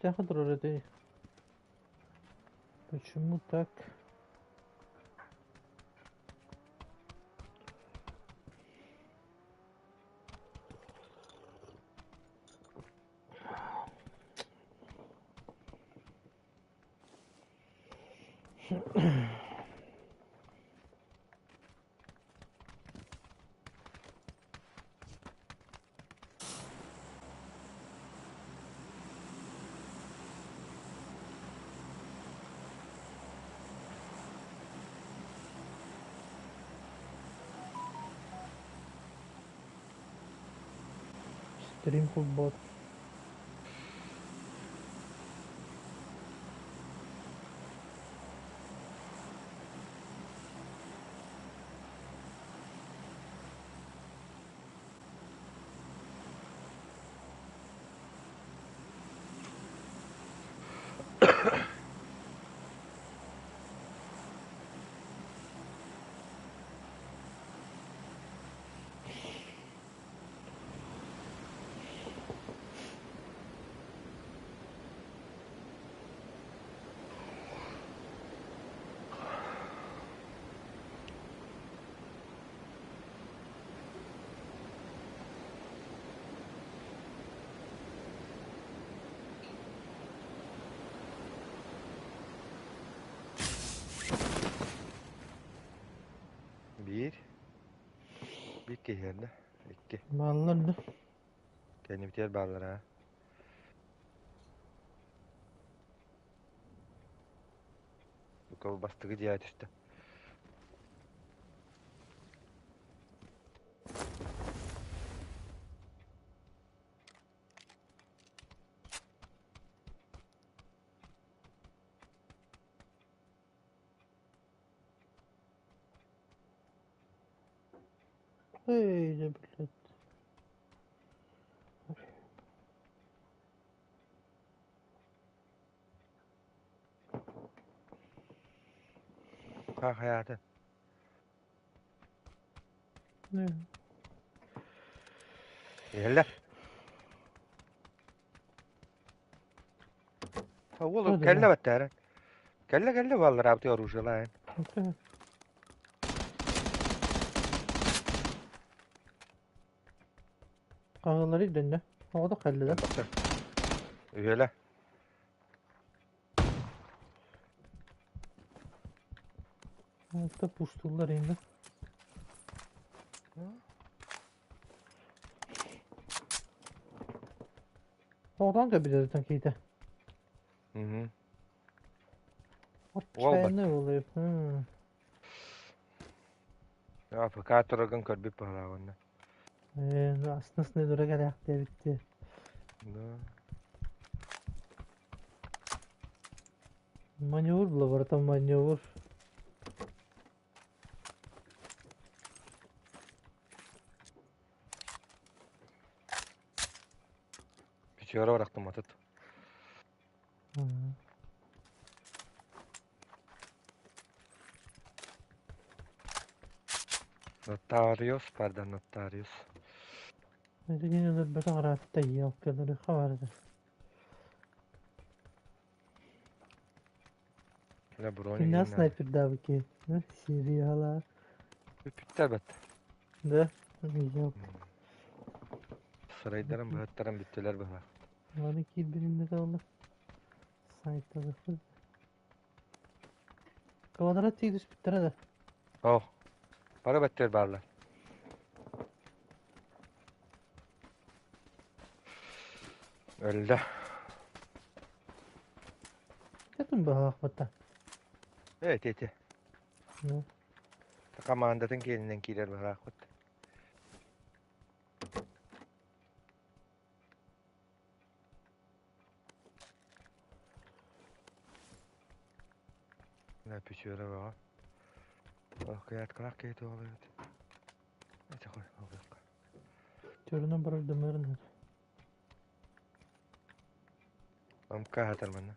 Кимтээхэ турар этэй? Почему так? Стрим футбол. Биир. Биир киһиэнэ. Икки. Бааллар да. Кэннибитигэр бааллар аа. Бастакы дьиэҕэ түстэ. Эй, да блядь. Ха хайаата. Не. Иһэллэр. Уол кэллэ баттаара. Кэллэ кэллэ баллараабыт оружиелаан. Хаһыалары ирдэннэ. Оҕото кэллилэр. Үһүөлэ. Altta puştullar indi. Оҕотон кэбилэртэн киитэ. Мгм. Отчаянный буолуо. АФК турагын көрбүт баһылааҕынна. Ээ, астына дура кэлээхтээбитти. Да. Маневр было, братан, маневр. Печера барахтым атыт. Нотариус, пардон, нотариус. Билигин өлөрбөтөх ыраатта елкалары хабарда. La броня Кимнээх гиннэ. снайпердаабыт Сериала. Бүттэ бат. Да? Елка. Сарайдарым быһыттарым бүттүлэр быһа. Аны киирбиринне калла. Сайталыхпыт. Квадрат тиий түспүттэрэ да. О, бары баттер бааллар. Өллө. Кэтин быһалаахпыта. Э, ити. Ну. Командатын киэнинэн киирэр быһалаахпыт. Печера бөҕө. Кыйааткалаах киһи туолуйбут. Эти хой, алыахха. Төрүнэн барар дымырын. Амка хатар манна.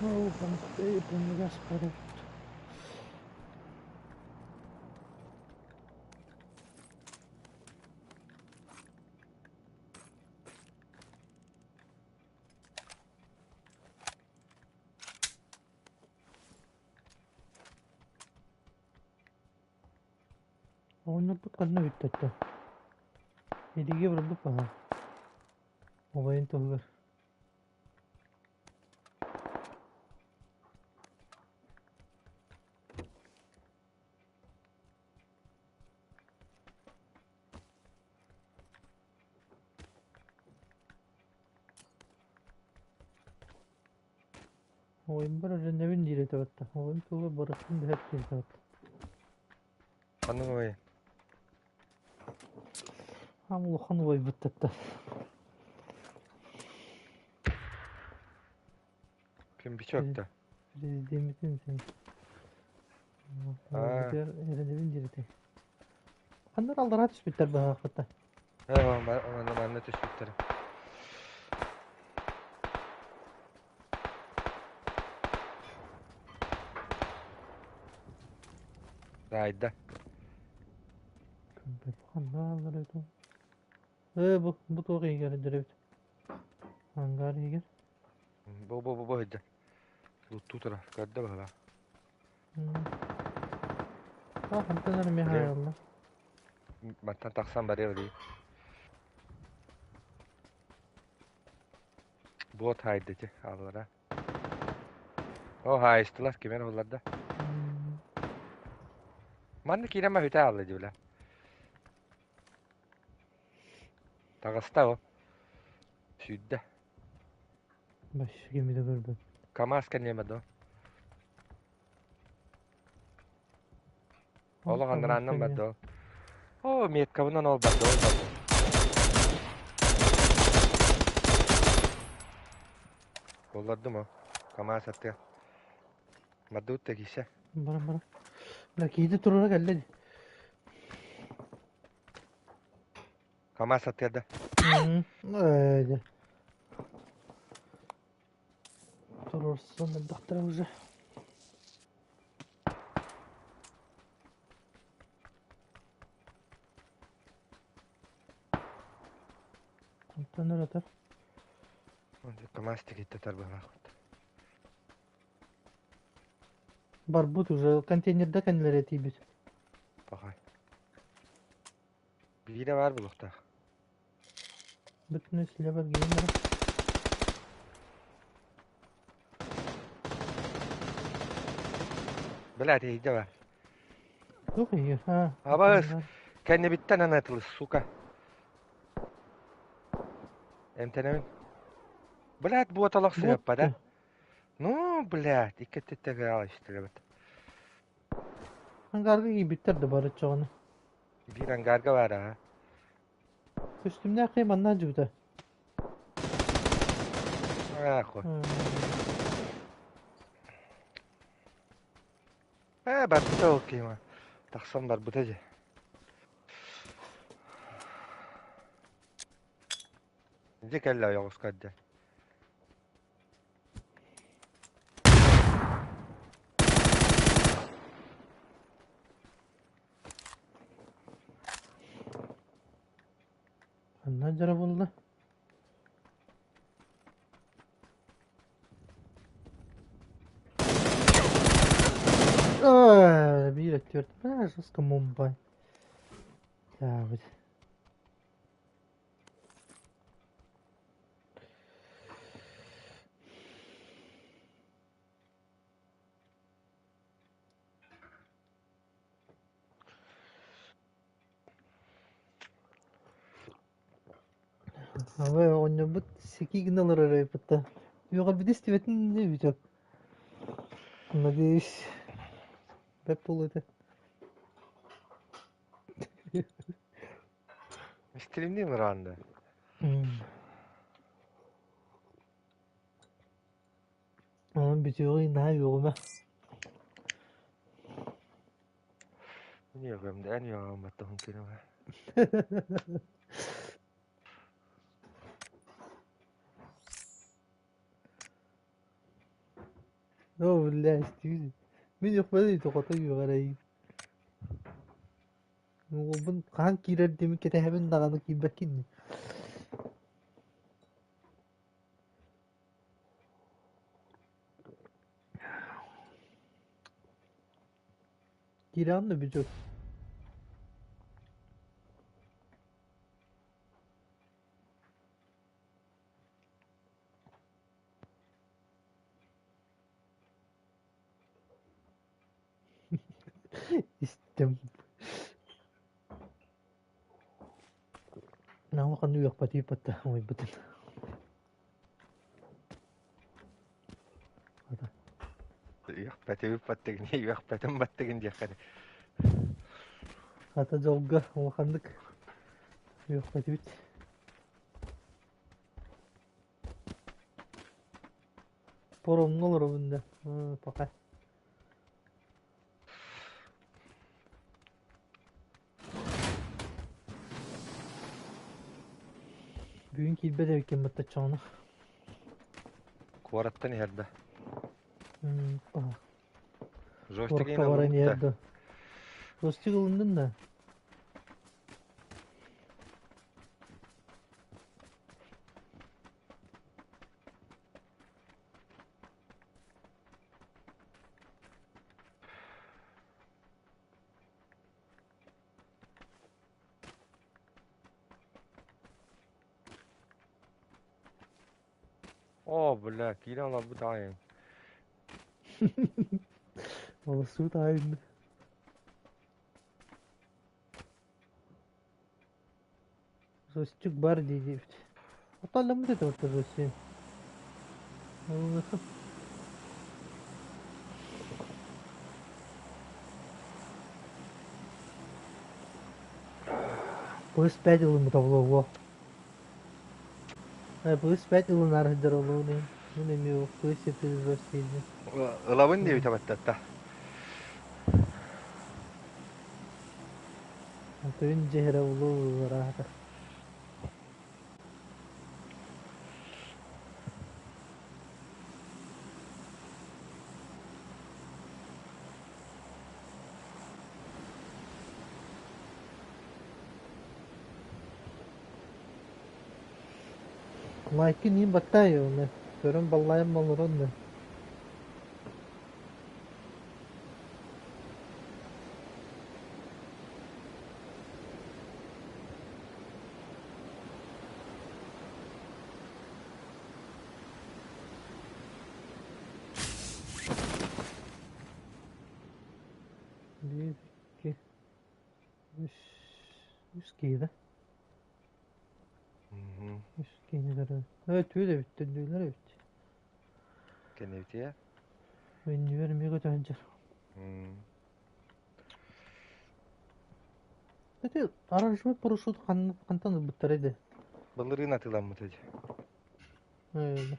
Ол хантан барабыт. Оҕонньорбут ханна бүттэ? Илиигэ барбыт баһаам. Убайын туһугар. Ойуммар эрэнэбин диир этэ батта. Ойум тула барытын дэһэр киһи батта. Ханнык убайын? Аам улахан убайбыт татта. Ким бичок да? Президеммитин сен. Аа. Эрэнэбин диир этэ. Ханна аллараа түспүттэр быһаахпыта. Ээ, манна манна түспүттэр. Таайда. Ханна аллар этэ? Ээ, бу туох иһигэр эдэр эбит. Ангар иһигэр. Бу иһдэ. Луттуу турар. Көрдө быһыылаах. А, хантан эрэ миэхэ айалла. Мантан тахсан барыа дии. Буот хаайда ити аллара. О хаайыстылар ким эрэ булларда. Манна киирэн маһүтэ аалла дии бля. Таҕыста ол. Сүүрдэ. Вообще кими да көрбөт. КамАЗ кэнниэмэ дуо? Олох аннарааннан барда ол. Оо, меткабынан ол барда, ол барда. Буллардым ол. КамАЗ аттыга. Бардыбыт да киирсэ. Баран баран. Бля, киһити туруора кэллэ дии. КамАЗ аттыгар да. Ээ, Туруорсан элбэхтэрэ уже. Онтон ырытар. КамАЗ тикиттэ тарбыһалаахпыт. Барбыт уже контейнерда кэннилэрэ тиийбит. Пахай. Биирэ баар буолуохтаах. Бүтүнү слева геймера. Блядь, иһийдэ ба. Туох иһийэр? А, Абаас, кэннибиттэн анатылыс, сука. Эмтэнэбин. Блядь, буоталах сыһыппа да. Ну, блядь, икки өттүттэн аалыштылыбыт. Ангарга киирбиттэр да бары чоҕуну. Биир ангарга баар аа. Көстүмнээх киһи манна дьыбыта. Аахо. Ээ, барбыта ол киһи тахсан барбыта дьэ. Дьэ кэллэ ойоҕоско эрдэ. Ханна дьара буолла? Биир өттүгэр жестко Мумбай. Таабыт. Абы оҕонньорбут сикии гына олорор эбиппит Үөҕэрбит истибэтин диэбитэ. Надеюсь, бэрт буолуо этэ. Стримнии ыраан да. Онон бүтүөҕүй наһаа үөҕүмэ. Үөҕүм да эн үөҕүм баттаһын күнүмэ. Оо, бля, истибит. Мин үөхпэт тоҕото үөҕэрэйим. Уолбун хаһан киирэр диэми кэтэһэбин даҕаны киирбэккин дии. Киирэҕин да бүтүө. Истим. Наҕа үөхпэтии батта уойбутун. Үөхпэтибит баттыгын, үөхпэтим баттыгын диэххэ. Хата дьолго улаханнык үөхпэтибит. Паромҥа олоробун да, пока. Бүгүн киирбэт эбиккин баттаччаҕына. Куораттан иһэр да. Жостик Куоракка баран иһэр да. Жостик ылыннын да. О, бля, киирэн олорбут аҕайын. Олорсубут аҕайын. Жостик бар дии диэбит. Оталламмыт этэ орто Россия. Плюс 5 ылыммыт оболого. Плюс 5 ылынар сылдьар олуун. Мин эмиэ плюс 4 Россия. Ылабын диэбитэ баттатта. Тойун дьиһэрэ улуу ыраата. Лайкын иин баттаай оны. Көрөн баллайан олорон да. Биир, икки, үс, үс киилэ. Үс киилэ Ээ, түүл эбит, төрдүөлэр эбит. Кэннибитиэ? Иннибэр эмиэ көтөһөн дьэр. Ити оранжевый парашют хантан ылбыттара ди? Былырыын атыыламмыт ити. Ээ,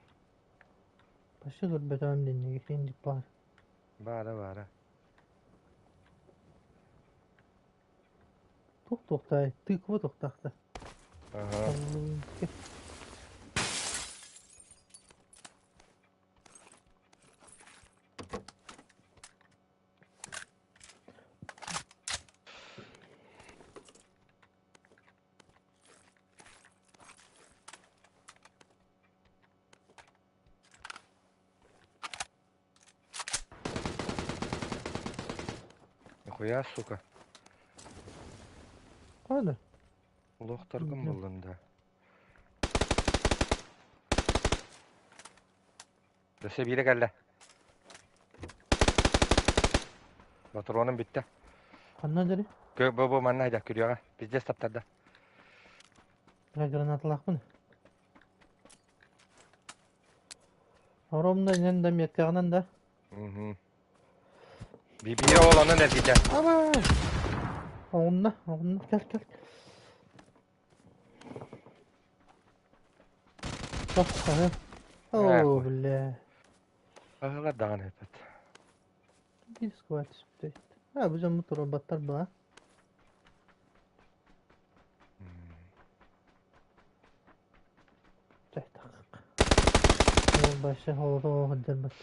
Почти көрбөтөҕүм дэнниги инник баар. Баара баара. Туох туохтаай, тыква туохтаахта. Аха. Нихуя, сука. Ладно. Лохторгун буллун да. Өссө биирэ кэллэ. Ботуруонум бүттэ. Ханна дери? Кö бу бу манна айда күрүөҕэ. Пиздец таптарда. Бля, гранаталаахпын. Оромно инэн да меткаҕынан да. Угу. Биир ол онон эргитэ. Аба! Оҕунна, оҕунна, кэл, кэл. Тохтоо. Оо, бля. Аһылар даҕаны эппит. Биир сквад түспүт. А, бу дьоммут туруорбаттар баа. Ол баша холото сылдьарбат.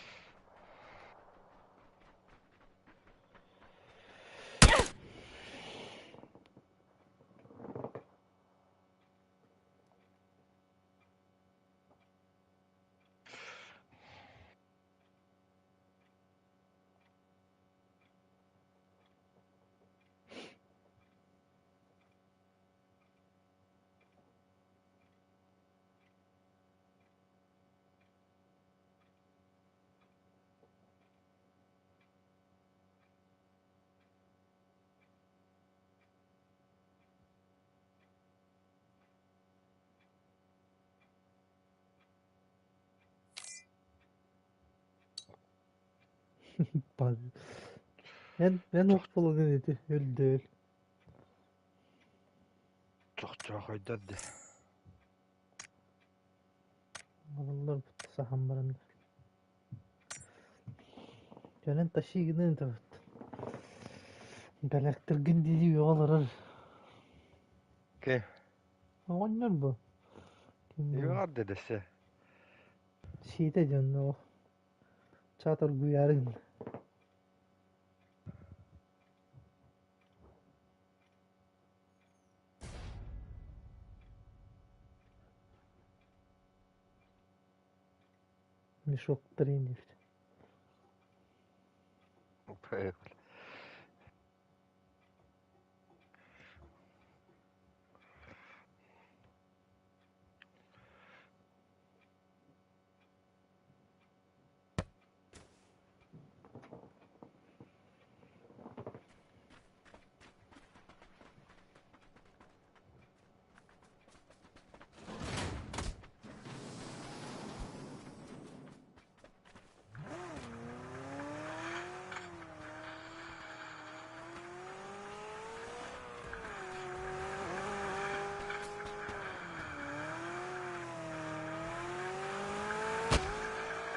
Эн охполугун ити өлдөөл. Чохчоохойдор дии. Олороллор саһан баран. Кэлэн тащи гынан ыытабыт. Бэлэхтэргин дии үөҕэ олорор. Ким? Оҕонньор бу. Ким буолуо? Үөҕэр да дэсэ. Сиэтэ дьонноох. Чаат оргуйаары гынна. Мешок тренер.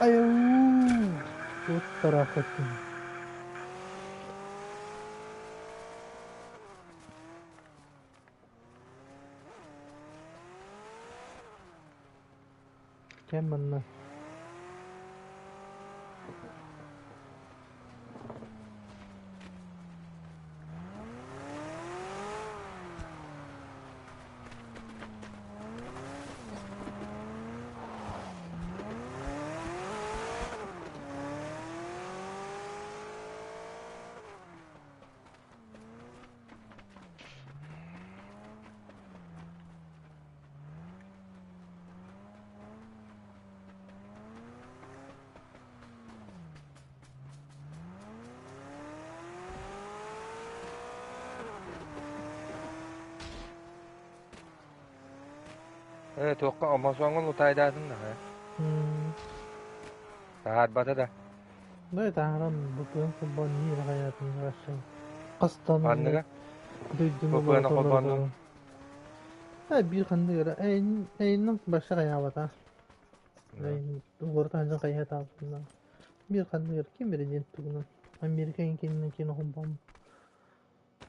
Айуу! Туттараахыттын. Кэм манна Ээ, туохха Амазоҥҥа лутаайдаатын да ээ. Таһаарбата да. Да таһааран бутуйан холбоон иир аҕайаатын Russia. Хастан Ханныга? дойдуну ВПН холбооннуҥ? Биир ханнык эрэ эйиннэн барса хайаабата. Уората хайаатаабытынан. Биир ханнык эрэ ким эрэ диэн тугунан Америка киининэн киин холбоон.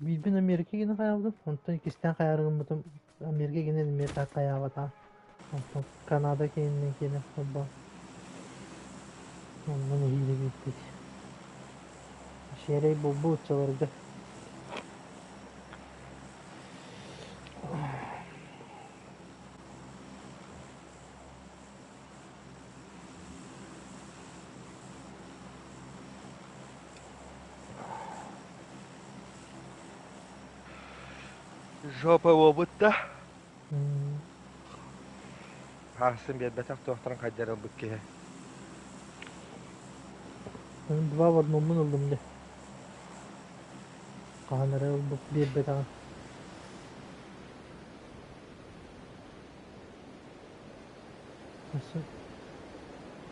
Биирбин Америка киинин хайаабытым, онтон иккистээн хайаары гыммытым Америка киинин эмиэ так хайаабата. Онтон Канада киининэн киинэ холбоон. Онно нэһиилэ киирбит. Сиэрэй буолбут оччолорго. Жопа буолбут да. Хаһсын биэрбэтэх туохтарын хайдары ылбыт киһи. Два в одноммун ыллым дии. Хаһан эрэ ылбыт биэрбэтэҕим.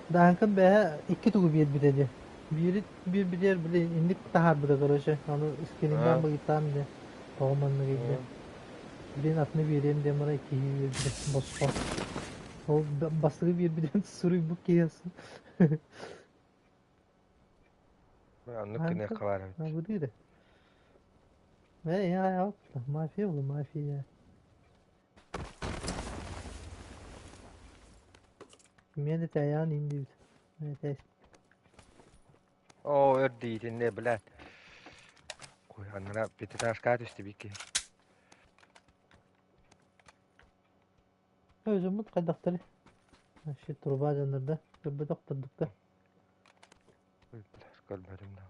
Дааҥкам бэйэ икки тугу биэрбитэ дии. Биири биэрбитигэр били инник таһаарбыта короче, ону скриннаан быгыттаан дии. Тоҕо манныгый диэн. Блин атыны биэриэм диэн баран иккиһи биэрбитэ босхо. Ол бастакы биэрбитин суруйбут киһи Оннук гыныахха баар эбит. Абырыыр. Ээ, мафия буолла, мафия. Мен этээйэҕин иин диэбит. Этээс. Оо, өр диитиннэ, блядь. Ой, аннара пятиэтажка түстүбүт киһи. Өзүммүт хайдахтарый? Вообще труба дьоннор да көрбөтөх курдуктар. Ой, блядь, көрбөтүм да.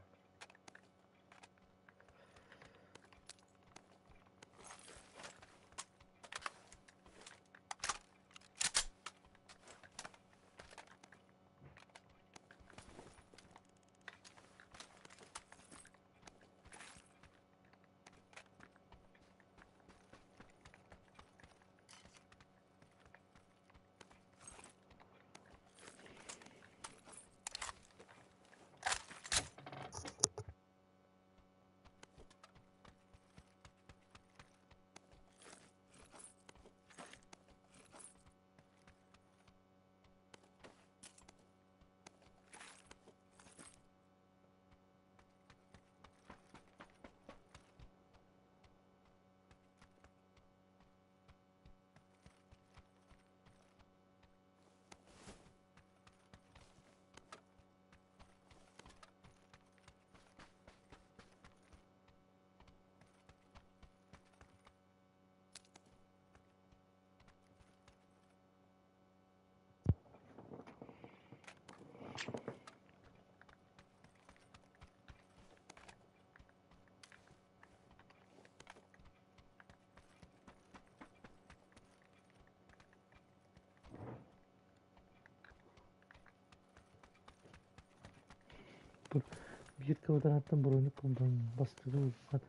Биир квадраттан броник курдук бастакы ылбат.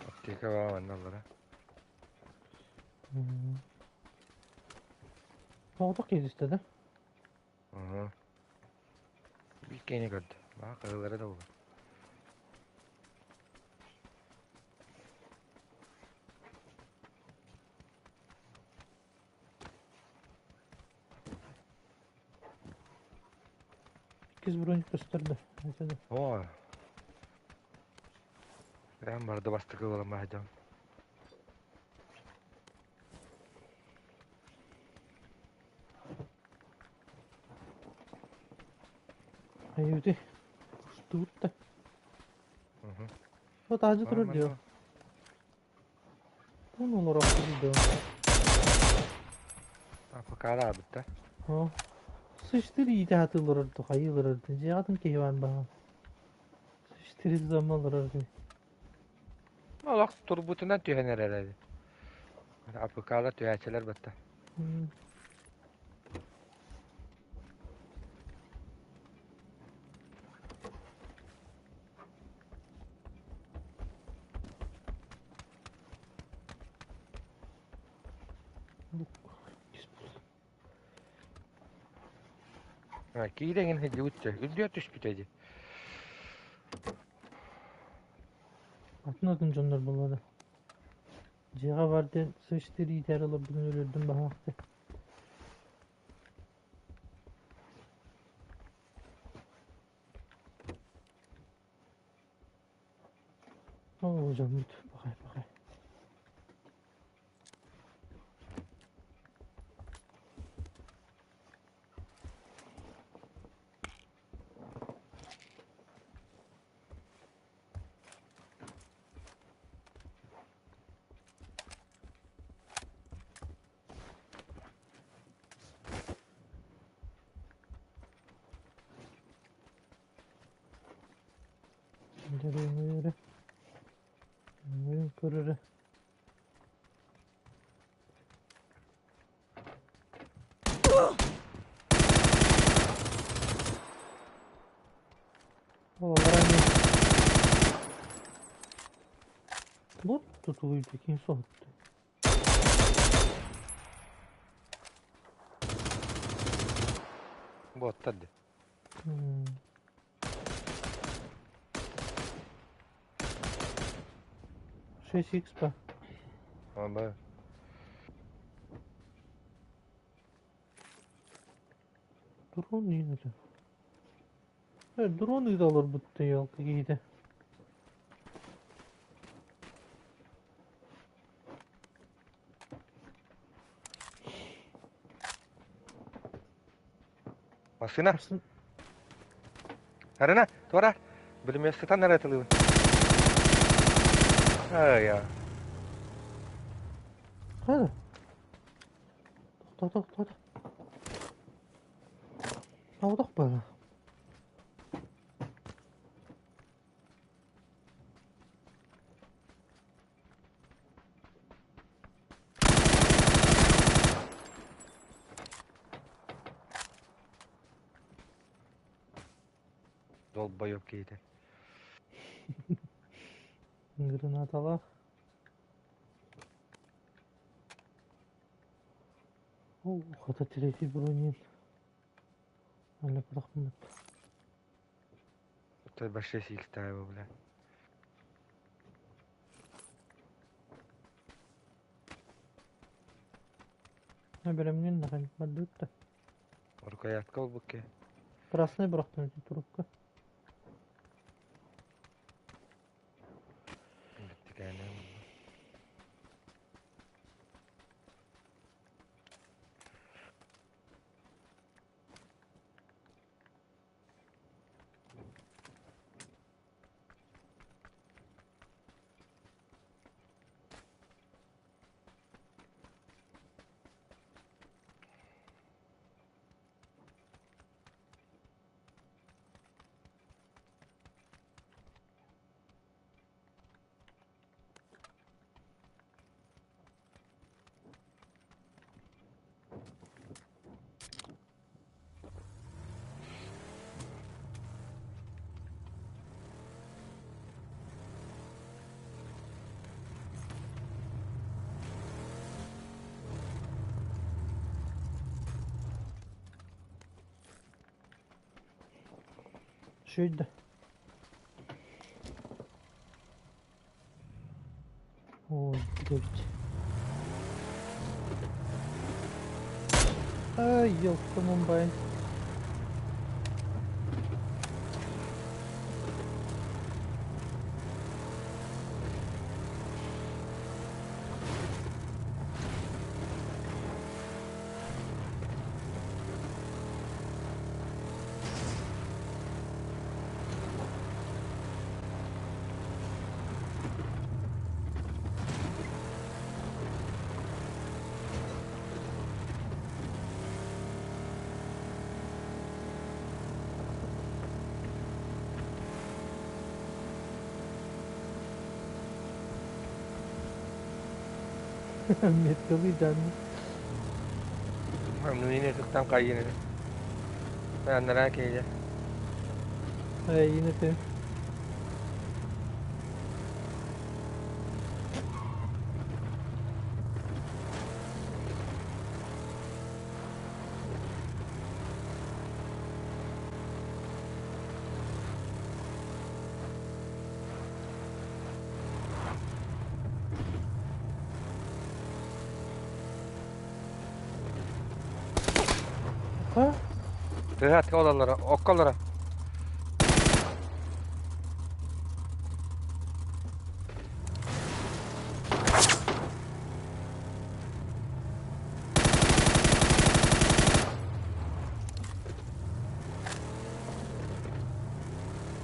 Аптека баа манна аллара. Тоҕотох киһи да? Ага. Биир киһини көрдө. Баа кырылара да буолар. Иккис броник көстөр да. Это да. О. Прям барды бастакы буолан баһдам. Айыбыты. Устуут да. Вот азы турар диyor. Bunu olarak durdu. Апкара битта. О. Сыштыр иите хатылырды, хайылырды. Жиатын киһи баҕа. Сыштыр замалырды. Олох турбутунан түһэн эрэр. АПК-лар түһээччилэр батта. Киирэн сылдьыбыт үрдүгэр түспүтэ дии. Атын атын дьоннор буоллар. Дьиэҕэ бар диэн сыштыр иитэр олорбутун өлөрдүм баһаахты. Оо, дьоммут пахай пахай. Дөрү көрөрө. Олар Бу tutuluydu kim soğuttu? Боттар дии. 6 х па. Аба. Дрон иинэтэ. Дрон ыыталар бутта елка киһитэ. Массыына. Арына, туора. Билимиэс сытан эрэ тылыбын. Ай, я. Хайда? Тохто, тохто, тохто. Аудах бана. Долбоёб киһитэ. Гранаталаах. Оо, хата третий бронин. Аны бырахмыт. Это большой сикстаева, бля. Бэлэмнин нахан бардыбыт да. Рукоятка олбукке. Красный бырахтым трубка. Бүттүкээнэ. Үчүгэй да. Ой, эбит. Ай, ёптамын бай. Меткалыы дьаанна. Миини тыктан хайыын. Анараа киһи. Ай, yine. Ha? Тыһат олалара, окколора.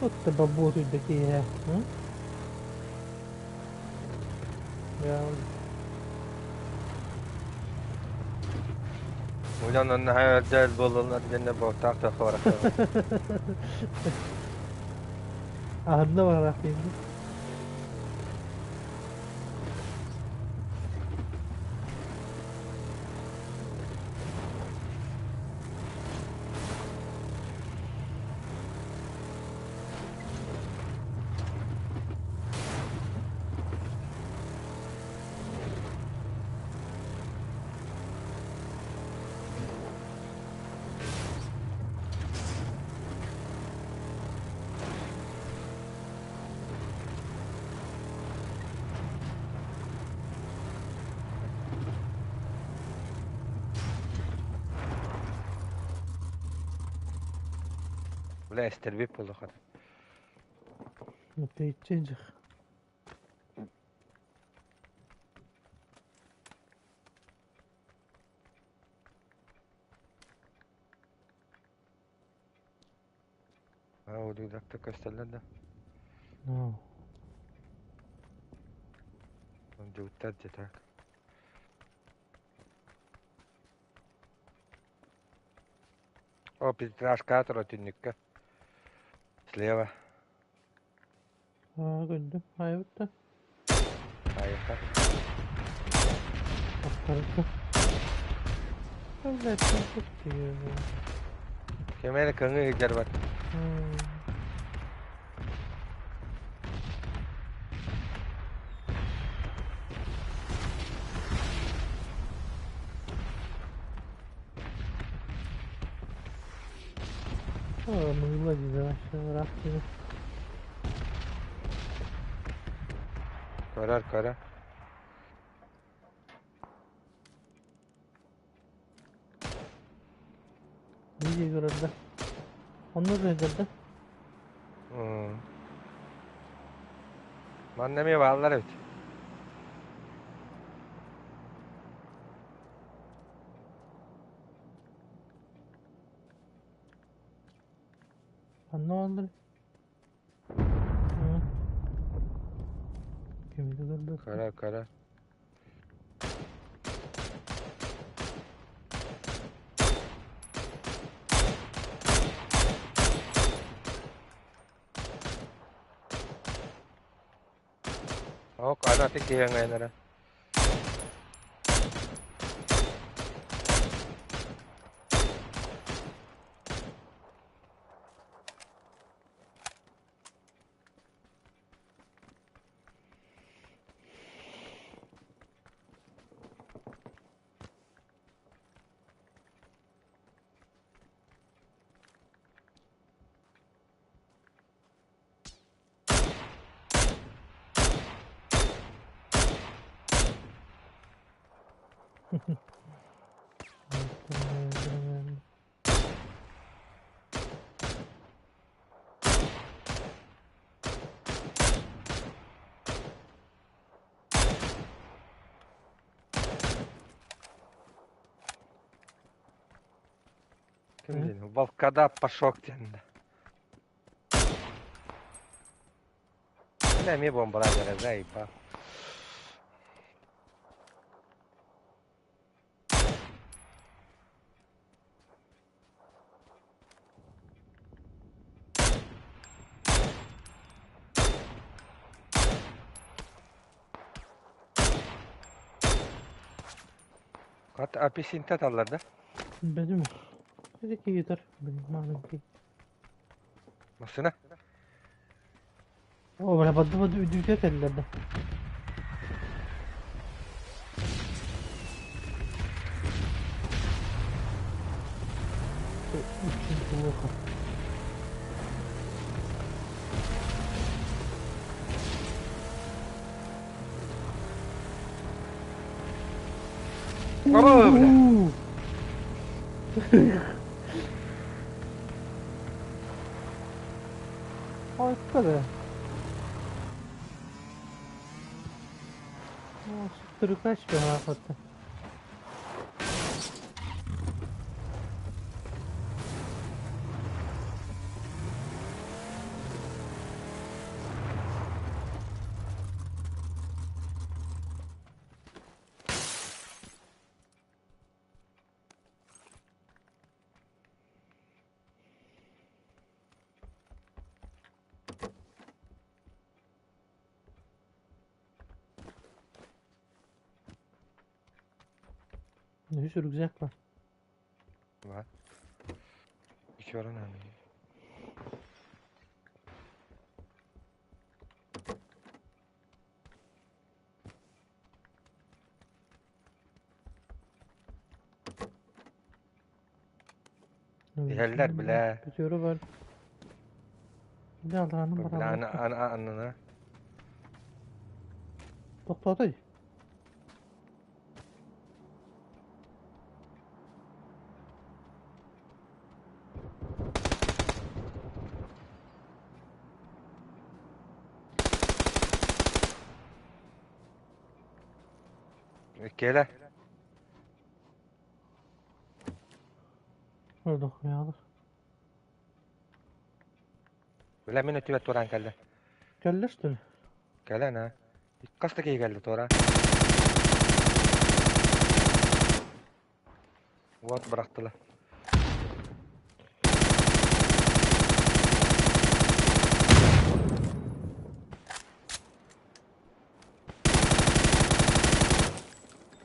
Тут бабур такие. Я Удан онна хайдал бололар дэнэ боотаах тахвара. Аһынна барах деймин. Бля, эстербип болохар. Тэйчэнжих. Аа, удагдакта көстөллөр да. No. Жуттар же так. О, петрашка түннүккэ. Слева. Аа, көрдүм. Айбытта. Айыха. Аттарыта. Бля, тут Кемere кыңы хиджар бар. О, мыла дейді вообще, рах дейді. Көрөр, көрөр. Видео көрөрдө. Онно да көрдө. Манна эми баалар эбит. Анна алыр. Кимди көрдө? Көрөр, көрөр. Ок, ана тик киһиҥ. Ким диэн? Волкодав Пашок диэн. Мин эмиэ буомбалаан эрэ заебал. Хат апельсинтэ таллар да? Бэдим. Это киитер. Блин, маленький. Массыына. О, бля, бадды-бадды үдүүтэ кэллэр да. Очень плохо. Браво, бля! Айта да. Трюкач баахата. Үс рюкзак бар. Var. İki var önemli. Иһэллэр билэ. Бүтүөрү бар. Бile аллаһаным Бile бараллар. ана ана аннына. Тохтоотой. Кэлэ. Ордохуйалар. Билэ мин өтүбэт туораан кэллэ. Кэллэ что ли? Кэлэн а. Хас да киһи кэллэ туора. Уот бырахтылар.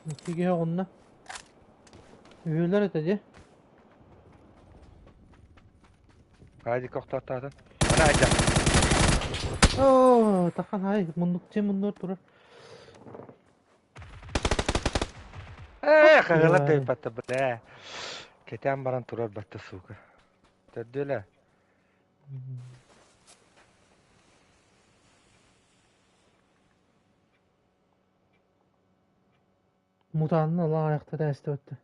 Иккигэ оҕунна. Үһүөлэр этэ дии. Хаадик охтоттоотун. Ана айда. Оо, тахан ай, муннук дьиэ муннугар турар. Ээ, хаһыла тыйбатта бля. Кэтээн баран турар батта сука. Төрдүөлэ. Мутаанын ала айахта тээстибэттэ.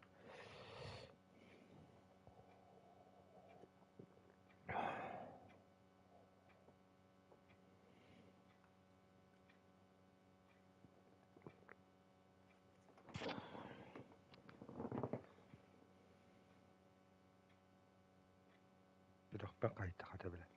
Сүрэхпин хайта хата билэ.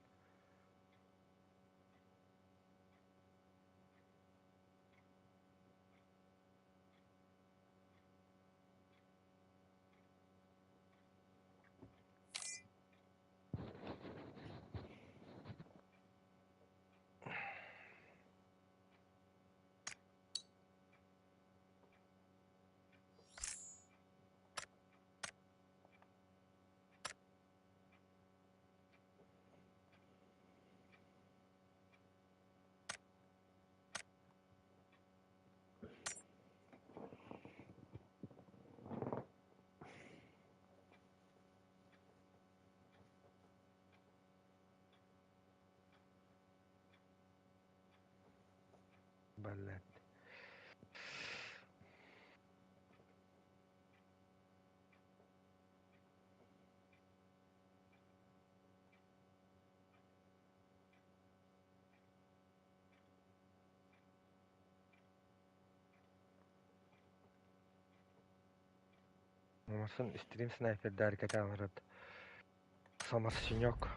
Блядь. Мамасын стрим снайпердары кэтээн Самосинек.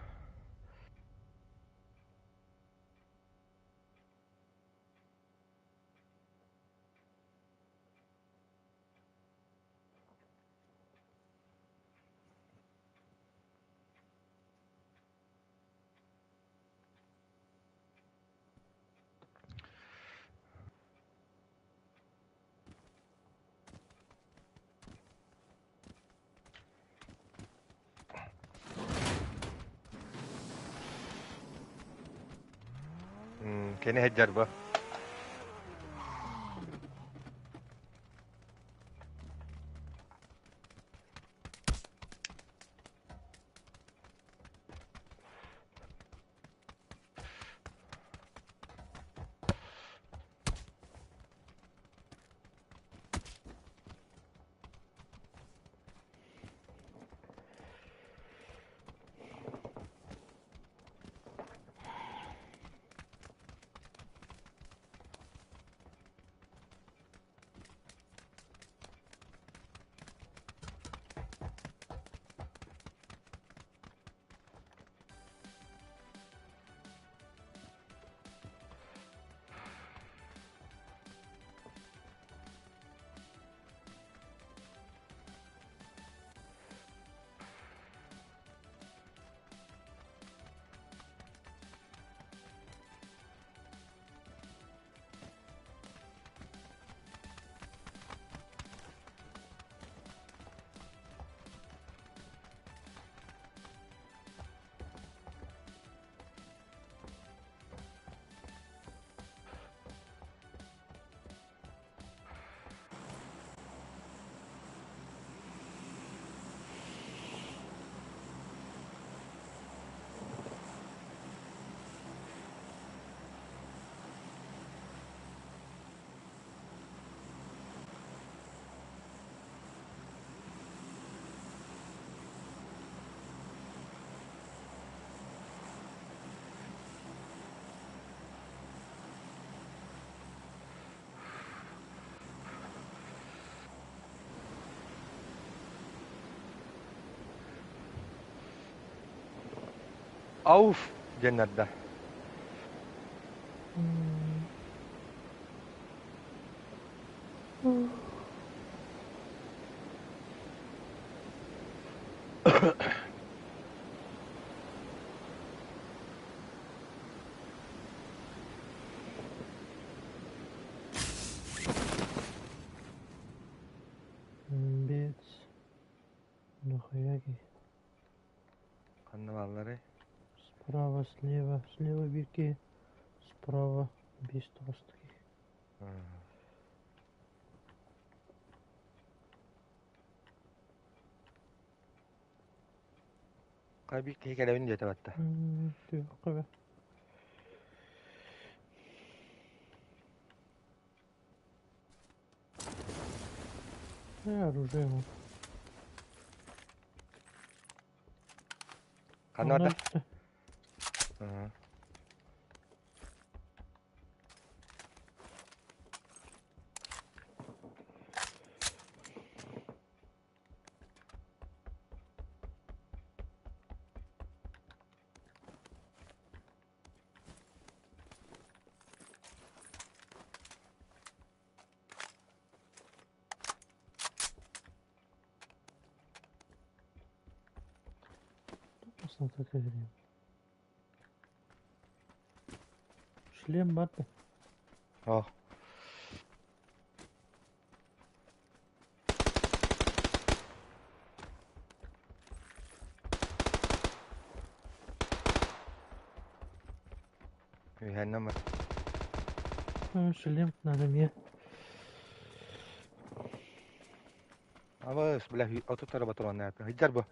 Кини сылдьар бу. Ауф диэннэрдэ. Бец. Нахуя ки. Ханна баалларый? Справа, слева, слева бирки, справа без толстых. Хай биир киһи кэлэбин диэтэ батта. Түһүөххэ. Оружие ему. Ханна барда? Посмотри, Шлем баты. О. Үһэннэ Шлем надо мне. Абыс, бля, отуттара батуран Хыдьар бу.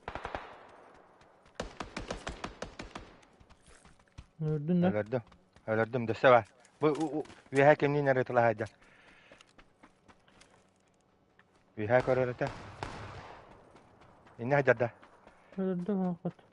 Өлөрдүн да? Өлөрдүм. Өлөрдүм, дөссө бар. Бу үөһэ кимниин эрэ тылаһайдар. Үөһэ көрөр этэ. Инне хадьарда. Өлөрдүм аахпат.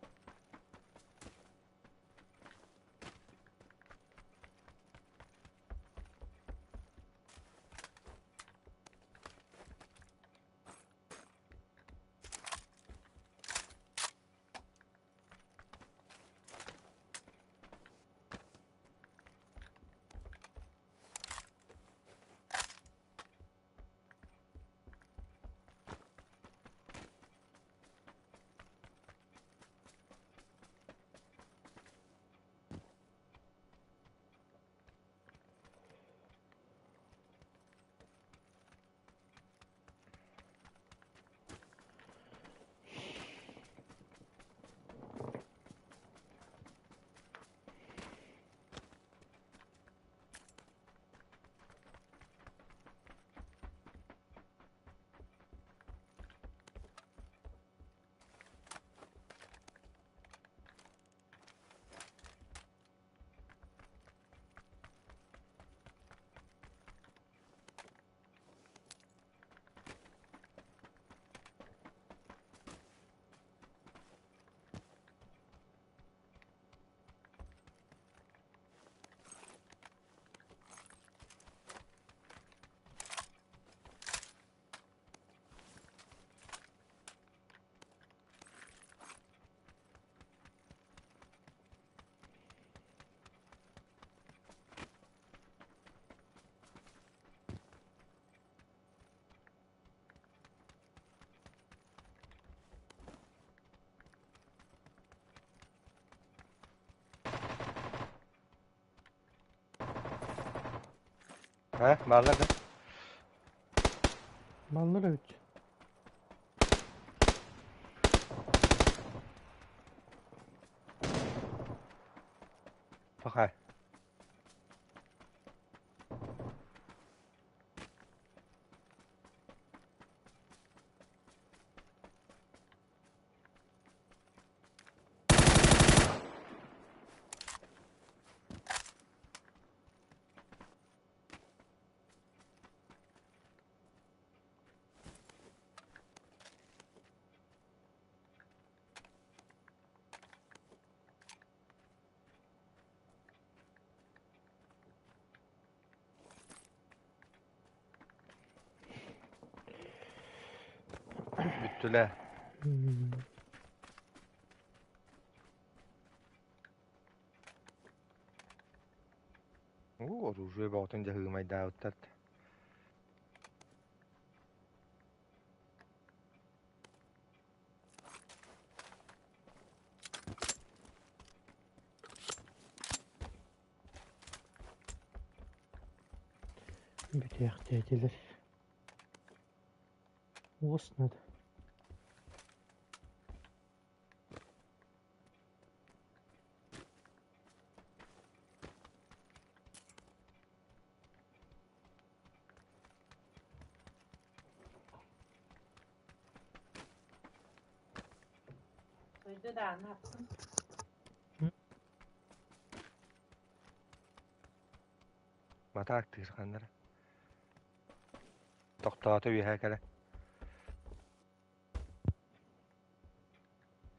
Ha, бааллар да? Бааллар эбит. Пахай. Бүттүлэр. Уу, оружие бөҕөтүн дьаһыымайдаабыттар. Бүтүөхтээтилэр. Уос надо. Матаак тыырханнара. Тохтоото үөһэ кэлэ.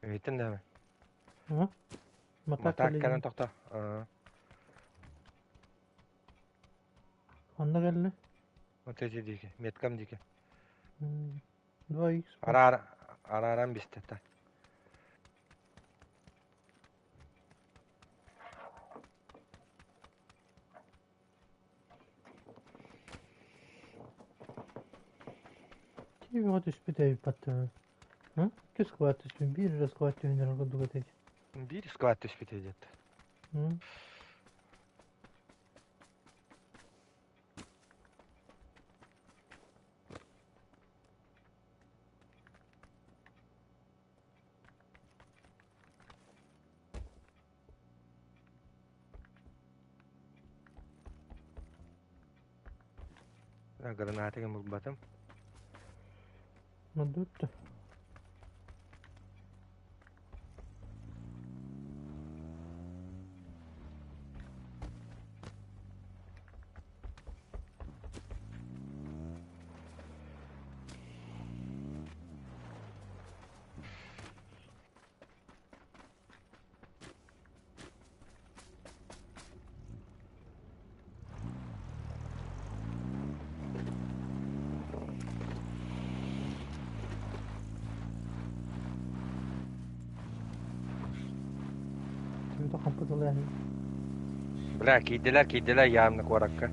Иһиттин да Матаак Матаак кэлэ кэлэн тохто. Аа. Ханна кэллэ? Вот эти диэки, меткам диэки. 2 х Араара, арааран бистэ. Тиви түспүт эбит Икки сквад түспүт, биир эрэ сквад түһүнэр курдук этэ. Биир сквад түспүт эдит. Гранатыгын булбатым. Мадутта. Бля, киирдилэр, киирдилэр явно куоракка.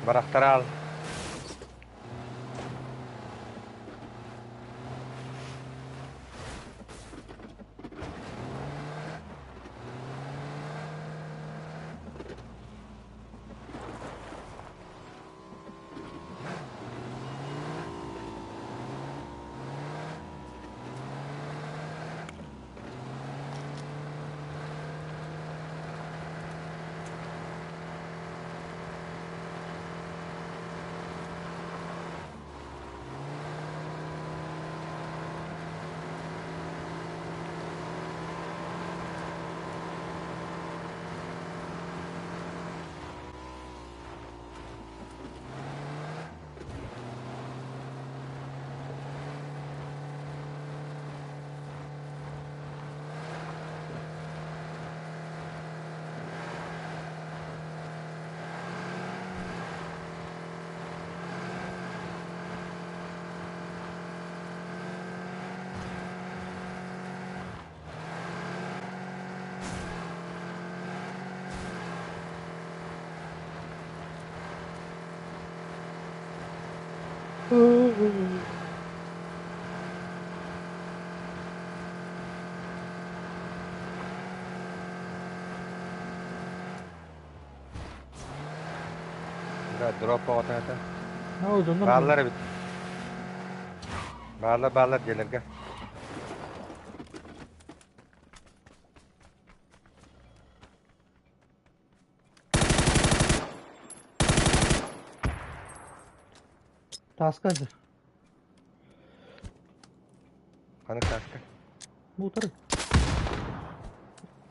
Барахтара ал. Да, дроп оҕото. Ол дьоннор Бааллар эбит. Бааллар, бааллар дьиэлэргэ. Тааска сылдьар. Ханнык тааска? Бу утары.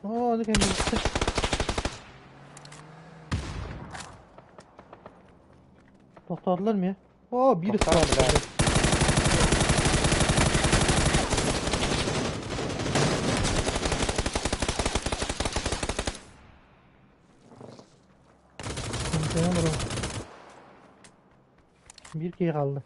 Оо, ону кэнниттэн. Тохтоотулар эмиэ. Оо, биир Тохтоон ыстаат. бля. Биир киһи хаалла.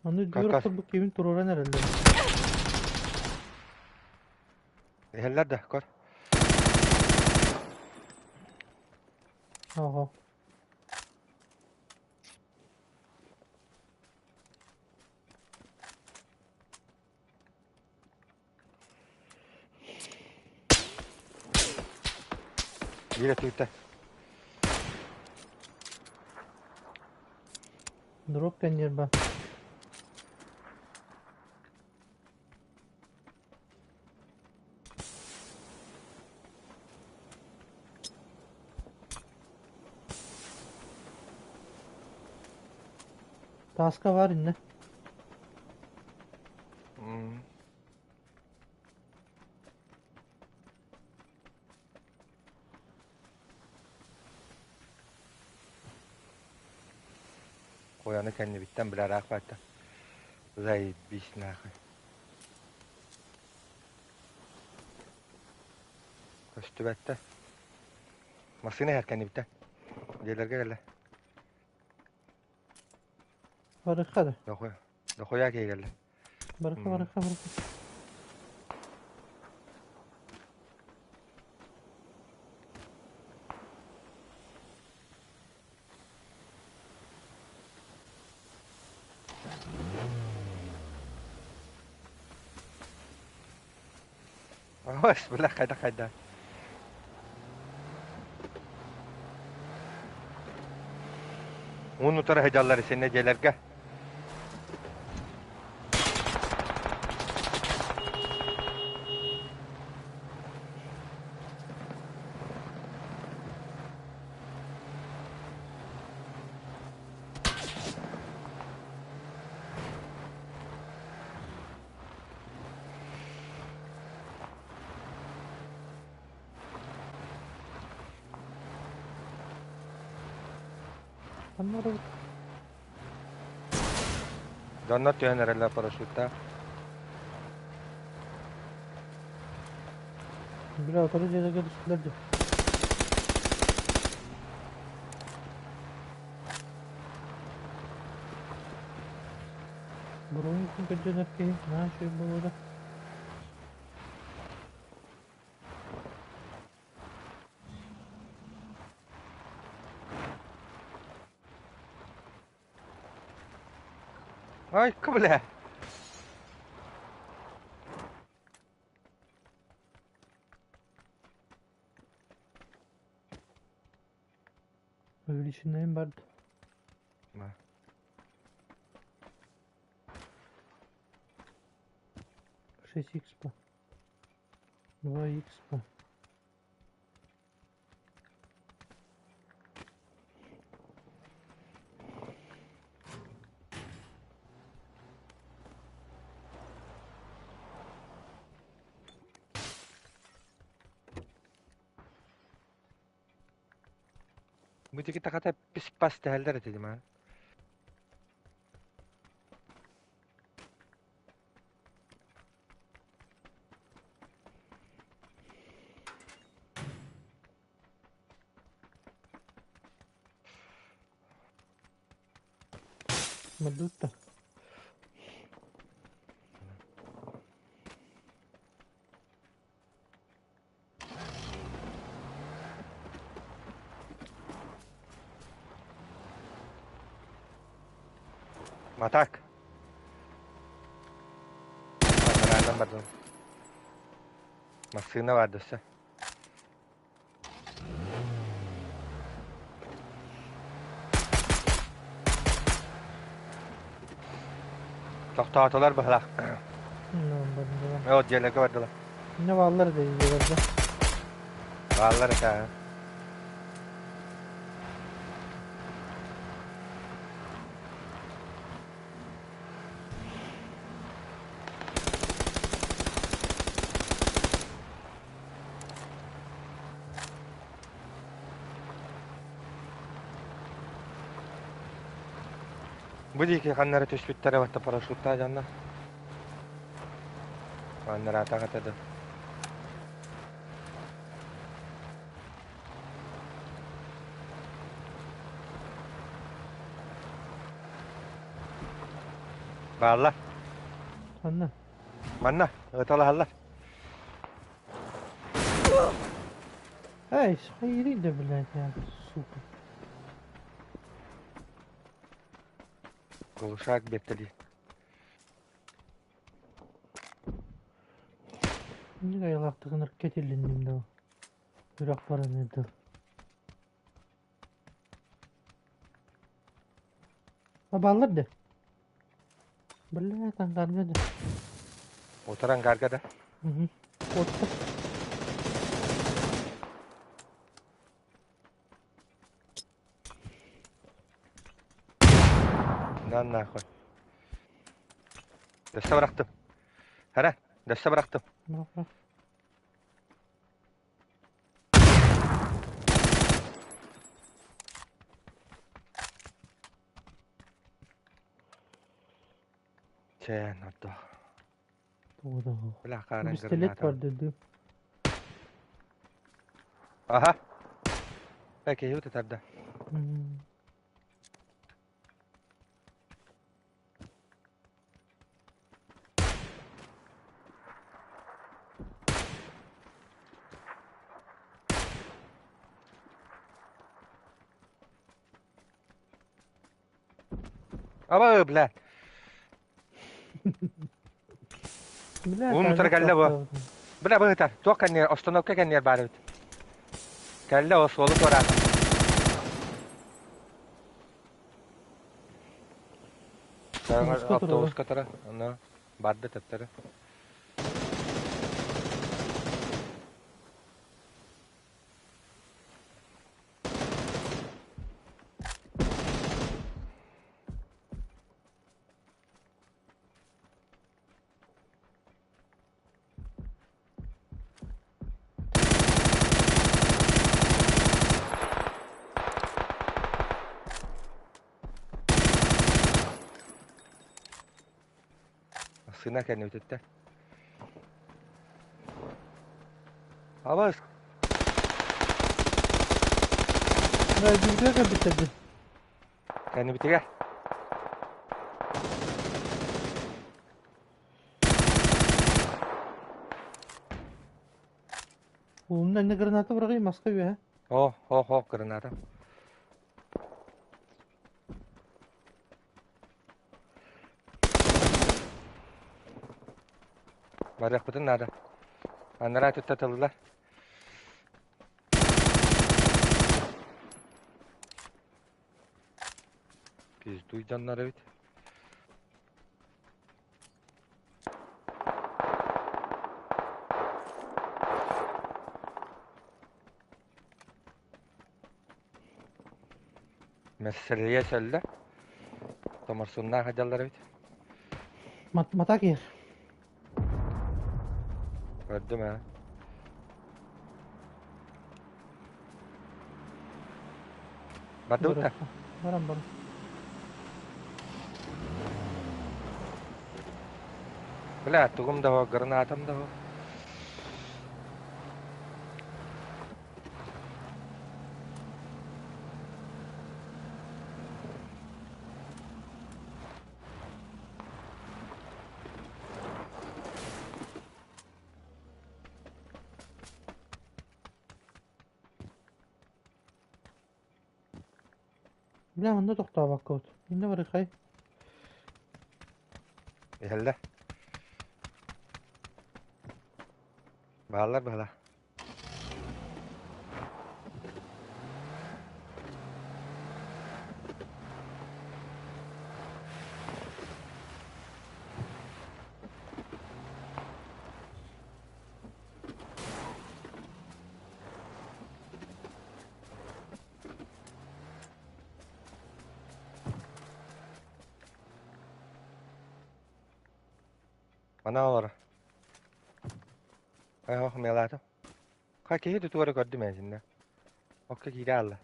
Аны Как үрдүгэр охторбут киһибин туруоран эрэллэр. Иһэллэр да, көр. Ого. Биир өттүгүттэн. Дроп кэнниэр ба. Тааска баар иннэ. Ой, аны кэннибиттэн бля ыраах баата. Заебись нахуй. Көстүбэттэ. Массыына иһэр кэннибиттэн. Дьиэлэргэ кэллэ. Барыхха да. Дохуя. Дохуя киһи кэллэ. Барыхха, барыхха, барыхха. Ой, бля, хайда хайда. Уун утары сылдьаллар исиннэ дьиэлэргэ. Ханна барабыт? Дьоннор түһэн эрэллэр парашюттаах. Бля, утары дьиэлэргэ түстүлэр дии. Бронь көрдөнөр киһи наһаа үчүгэй буолуо да. Ай, бля. Увеличенный бард. На. 6 икс 2 икс. Бу диэки тахата пис-пас дэһэллэр этэ дии Мадутта. Матак. Аннараанан бардым. Массыына баар дөссө. Тохтоотулар быһылаах. Бардылар. Ол дьиэлэргэ бардылар. Не бааллар да дьиэлэргэ. Бааллар этэ. Бу диэки ханна эрэ түспүттэрэ батта парашюттаах дьоннор. Аннараатах этэ да. Бааллар. Ханна? Манна ыталаһаллар. Эй, хайырый да, блядь, я, сука. Глушак биэртэлии. Инник айылаахтыгын кэтиллинним да үрэх баран ыытар. Бааллар да? Блядь, ангарга да. Утар ангарга да? Угу. Отто. На нахуй. Дөссө бырахтым. Хара, дөссө бырахтым. Бырах, бырах. Чээн ордо. Тугу да Бля, хааран Пистолет гранатам. бар дуу. Аха. Э, киһи утутарда. Аба, бля. Бля, Уун утары кэллэ бу. Бля, быһытар. Туох кэнниэр, остановка кэнниэр баар эбит. Кэллэ ол суолу туораата. Автобуска тура. Ону барды төптөрү. Сына кэннибититтэн. Абас. Бүүргэ кэлбиттэрди. Кэннибитигэр. Уунна инне граната быраҕый маска үөһэ. О, о, о, граната. Барыахпытын наада. Анараа өттө тыллар. Пиздуй дьоннор эбит. Мессерия сөллө. Томорсуннаах дьаллар эбит. Мата киэр. Көрдүм ээ. Бардыбыт да? Баран баран. Бля, тугум да ho, гранатам да ho. Бля, онно тохтообоккут. Иннэ барыхай. Иһэллэр. Бааллар быһала. Мана олоро. Ох, мелаатым. Ха киһи тутуора көрдүм итиннэ. Окко киирэ аалла.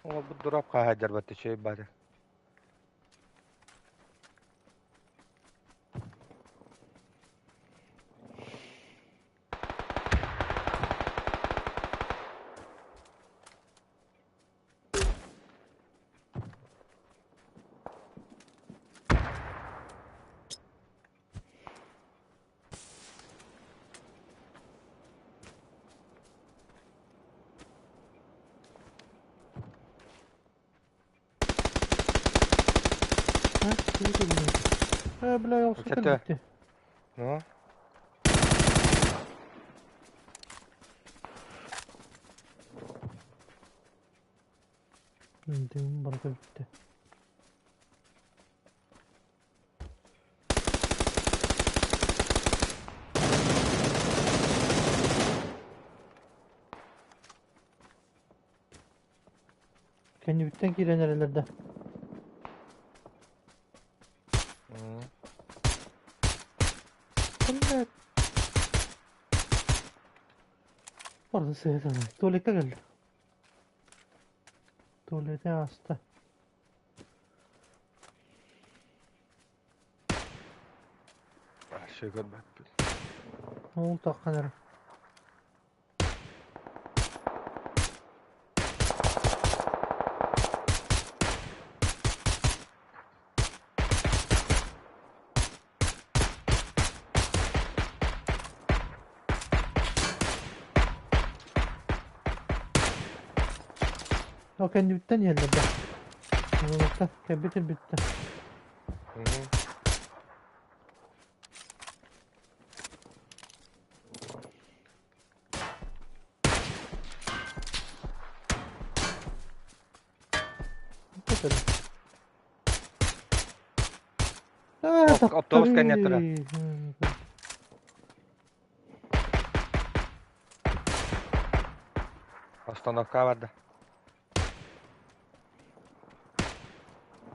Оҥорбут дурап хаһаайдарбат үчүгэй баата. Ha, киһи көрүҥэ. Э, бля, охсу Ыччата. кэлбитти. Ну, Дым барыта бүттэ. Кэннибиттэн киирэн эрэллэр да. Блядь. Барыта сыһа санаа. Туалекка кэллэ. Туалеты ааста. Вообще көрбөппүн. Ол таххан эрэ. Ол кэннибиттэн иһэллэр да. Уолаттар кэлбит ирбиттэр. Автобус кэннэ турар. Остановка барда.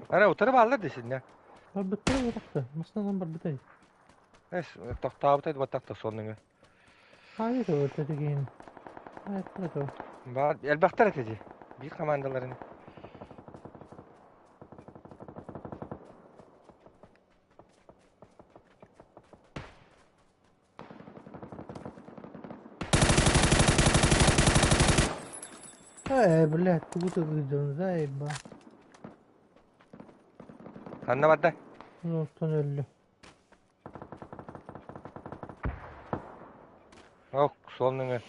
Ара утары бааллар десиннэ. Барбыттара буолбатах Массыынанан барбытай. Эс тохтообутай баттах тосуоннуҥу. Хаайы то тигин. Айттара то. Баар элбэхтэр этэ дии. Биир командаларын. Э, блядь, тугу тыгыйдын, заеба. Ханна барда? Оттон өллө. Ок, суол нөҥүө.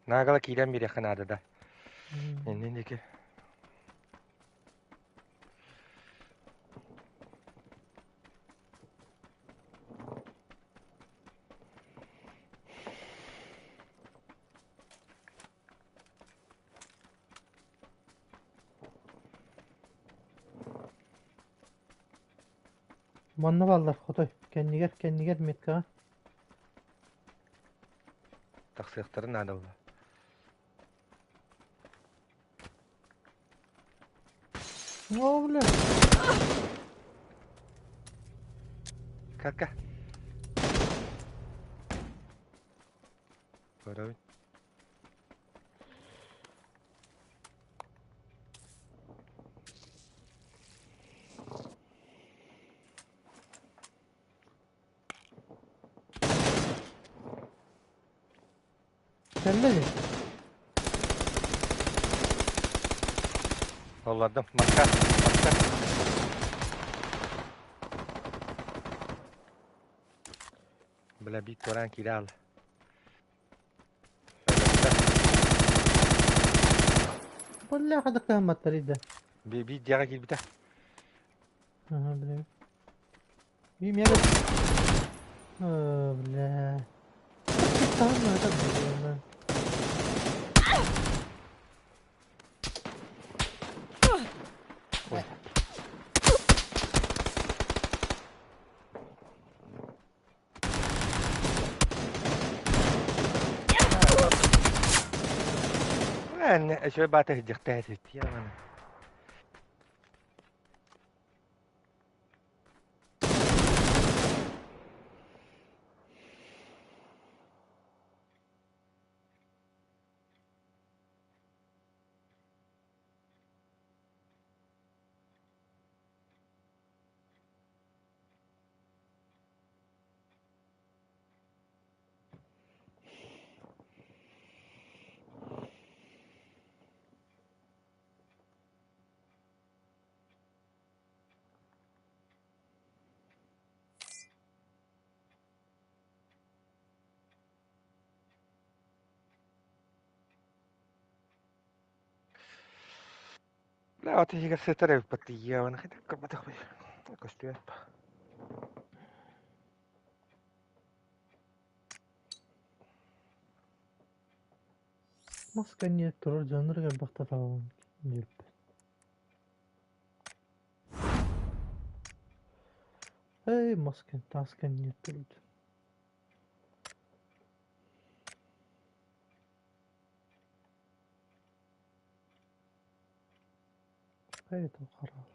Наагала киирэн биэриэххэ наада да. Иннин диэки. Манна бааллар хотой. Кэннигэр, кэннигэр меткаҕа. Тахсыахтарын наада буолла. О, бля. Кака. Көрөбүн. Кэллэ дии. Оллардым. Маска, маска. Бля, биир туораан киирэ хаалла. Бля, хадык кыһамматтар иде. Биир дьиэҕэ киирбитэ. Ага, бля. Би мега... Бля. Там это было. Ой. Үчүгэй баата сылдьыахтаах этибит. Бля, от иһигэр сытар эбиппит тиийиэҕин көрбөтөхпүт. Көстүөп. Мас кэнниэ турар дьоннор элбэхтэ таҕылан диэбиппит. Эй, мас кэн, таас кэнниэ турбут. Эй, хараал.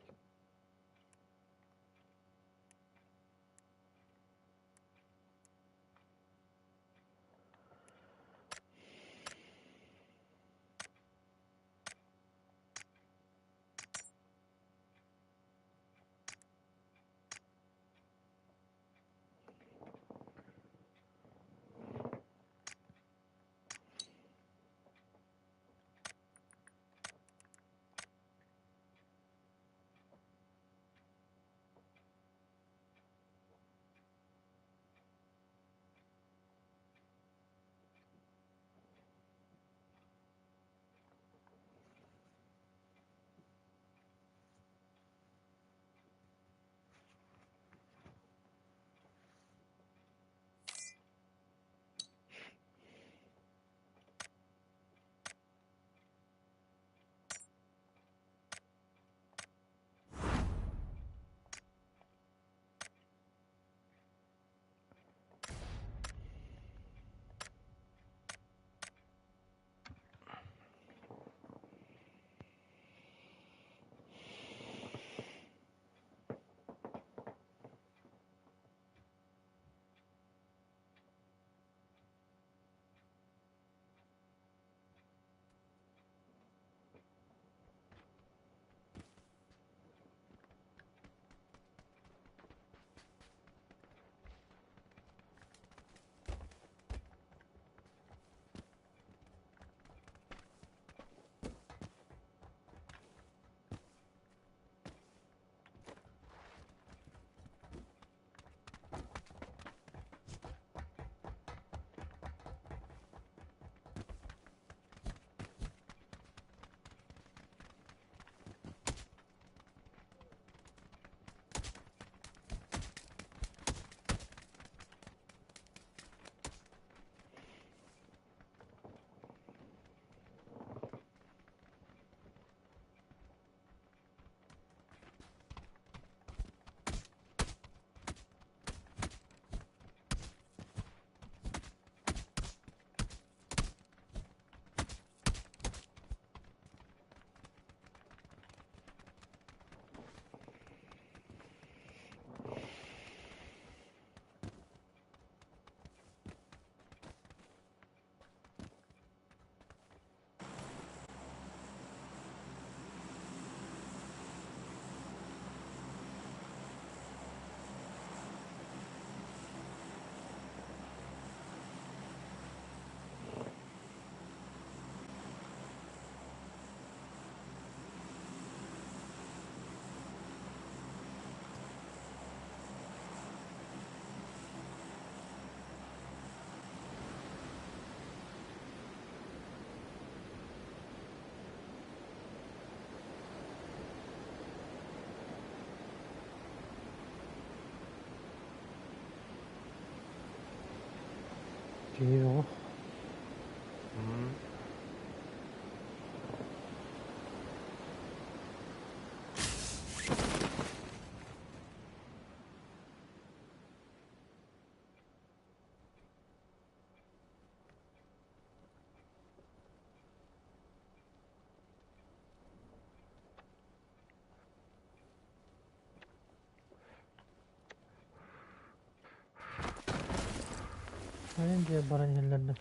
Хайан дьиэ баран иһэллэр да.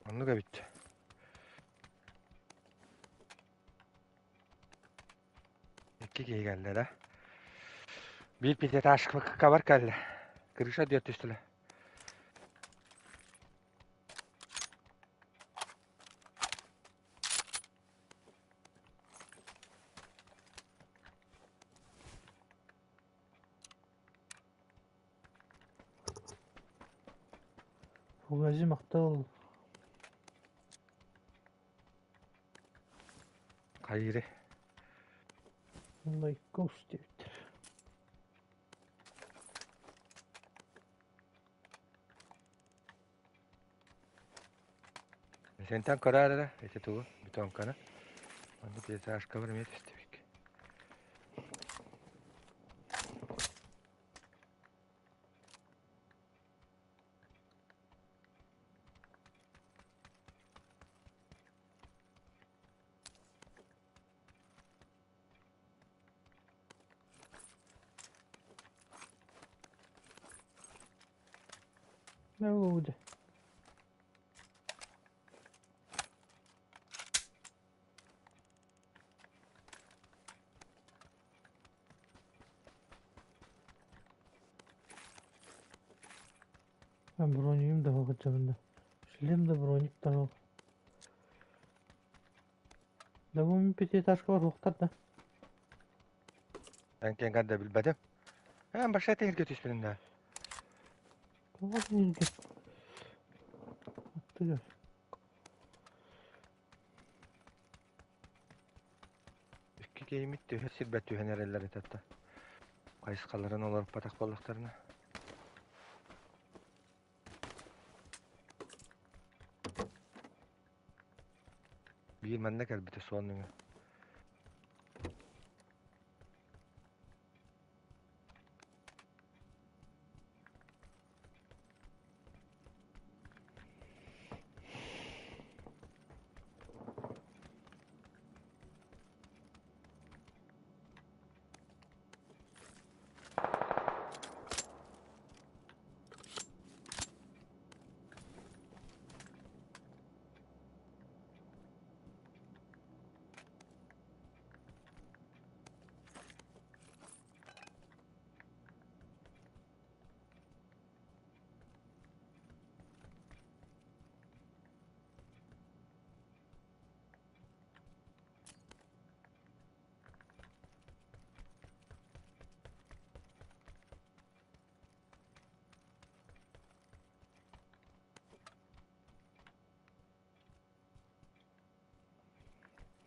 Оннук эбит. Икки киһи кэллэ да. Биир пятиэтажкабар кэллэ. Крыша диэт түстүлэр. Фугази махтал. Хайыыры? Лайкос диэбиттэр. Сентэн көрөөр эрэ, ити тугу, бетонканы. Онно пятиэтажкабар эмиэ түстүбүт. Oldu. Ben бронюм да bakacağım da. Шлем да броник да yok. Да бу пятиэтажка бар уохтар да. Эн киэҥ да билбэтим. Эн башта тиһиргэ түспүтүм да. Тоҕо тиһиргэ? Аттыгар. Икки киһимит түһэ сирбэт түһэн эрэллэр этэ да. Хайысхаларын олорпатах буоллахтарына. Биир манна кэлбитэ суон нөҥүө.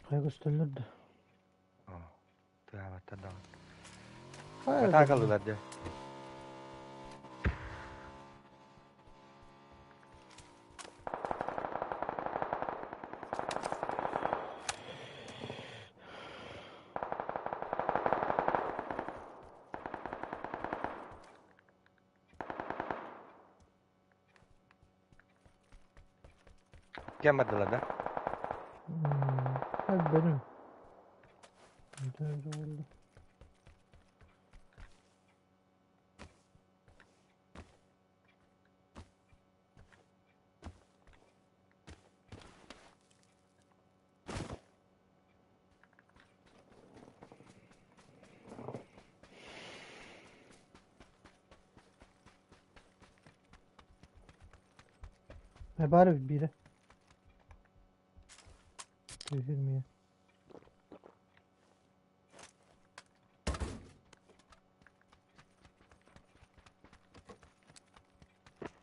Хайа көстөллөр да. Тыаабаттар даҕаны. Хайа Атаакалыылар дьэ. Кэм бардылар да? Бөлүм. Буолла. Баар эбит биирэ. Түһүрмүйэ.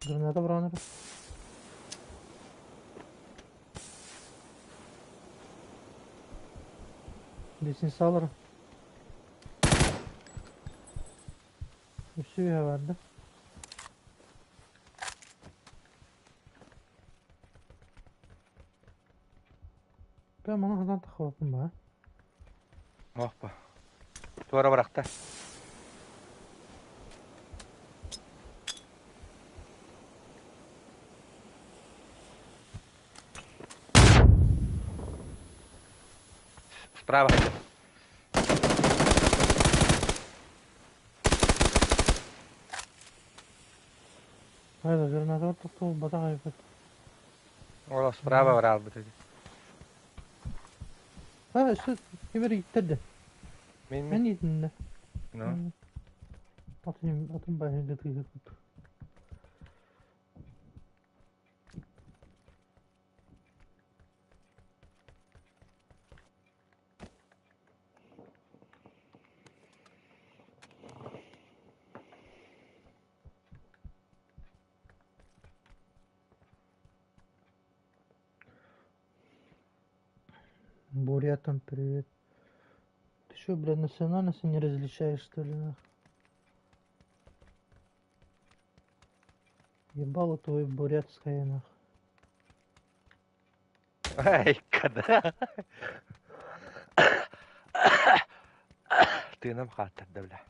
Граната быраҕан эрэ. Лестница олоро. Үсү үһэ бар да. Бээ маны ханан тахсыбаппын баа. Оһпа. Туора бырахта. Справа хотел. Хайа, гранаталар тохтолбатах эбит. Ол справа бараалбыт ити. А, өссө ким эрэ ииттэрдэ. Мин Эн иитиннэ. Ну. Атын, атын баһыйда тыыһыппыт. Бурятам привет. Ты что, блядь, национальности не различаешь, что ли, нах? Ебало твое бурятское, нах. Ай, когда? Тыыным хааттарда, бля.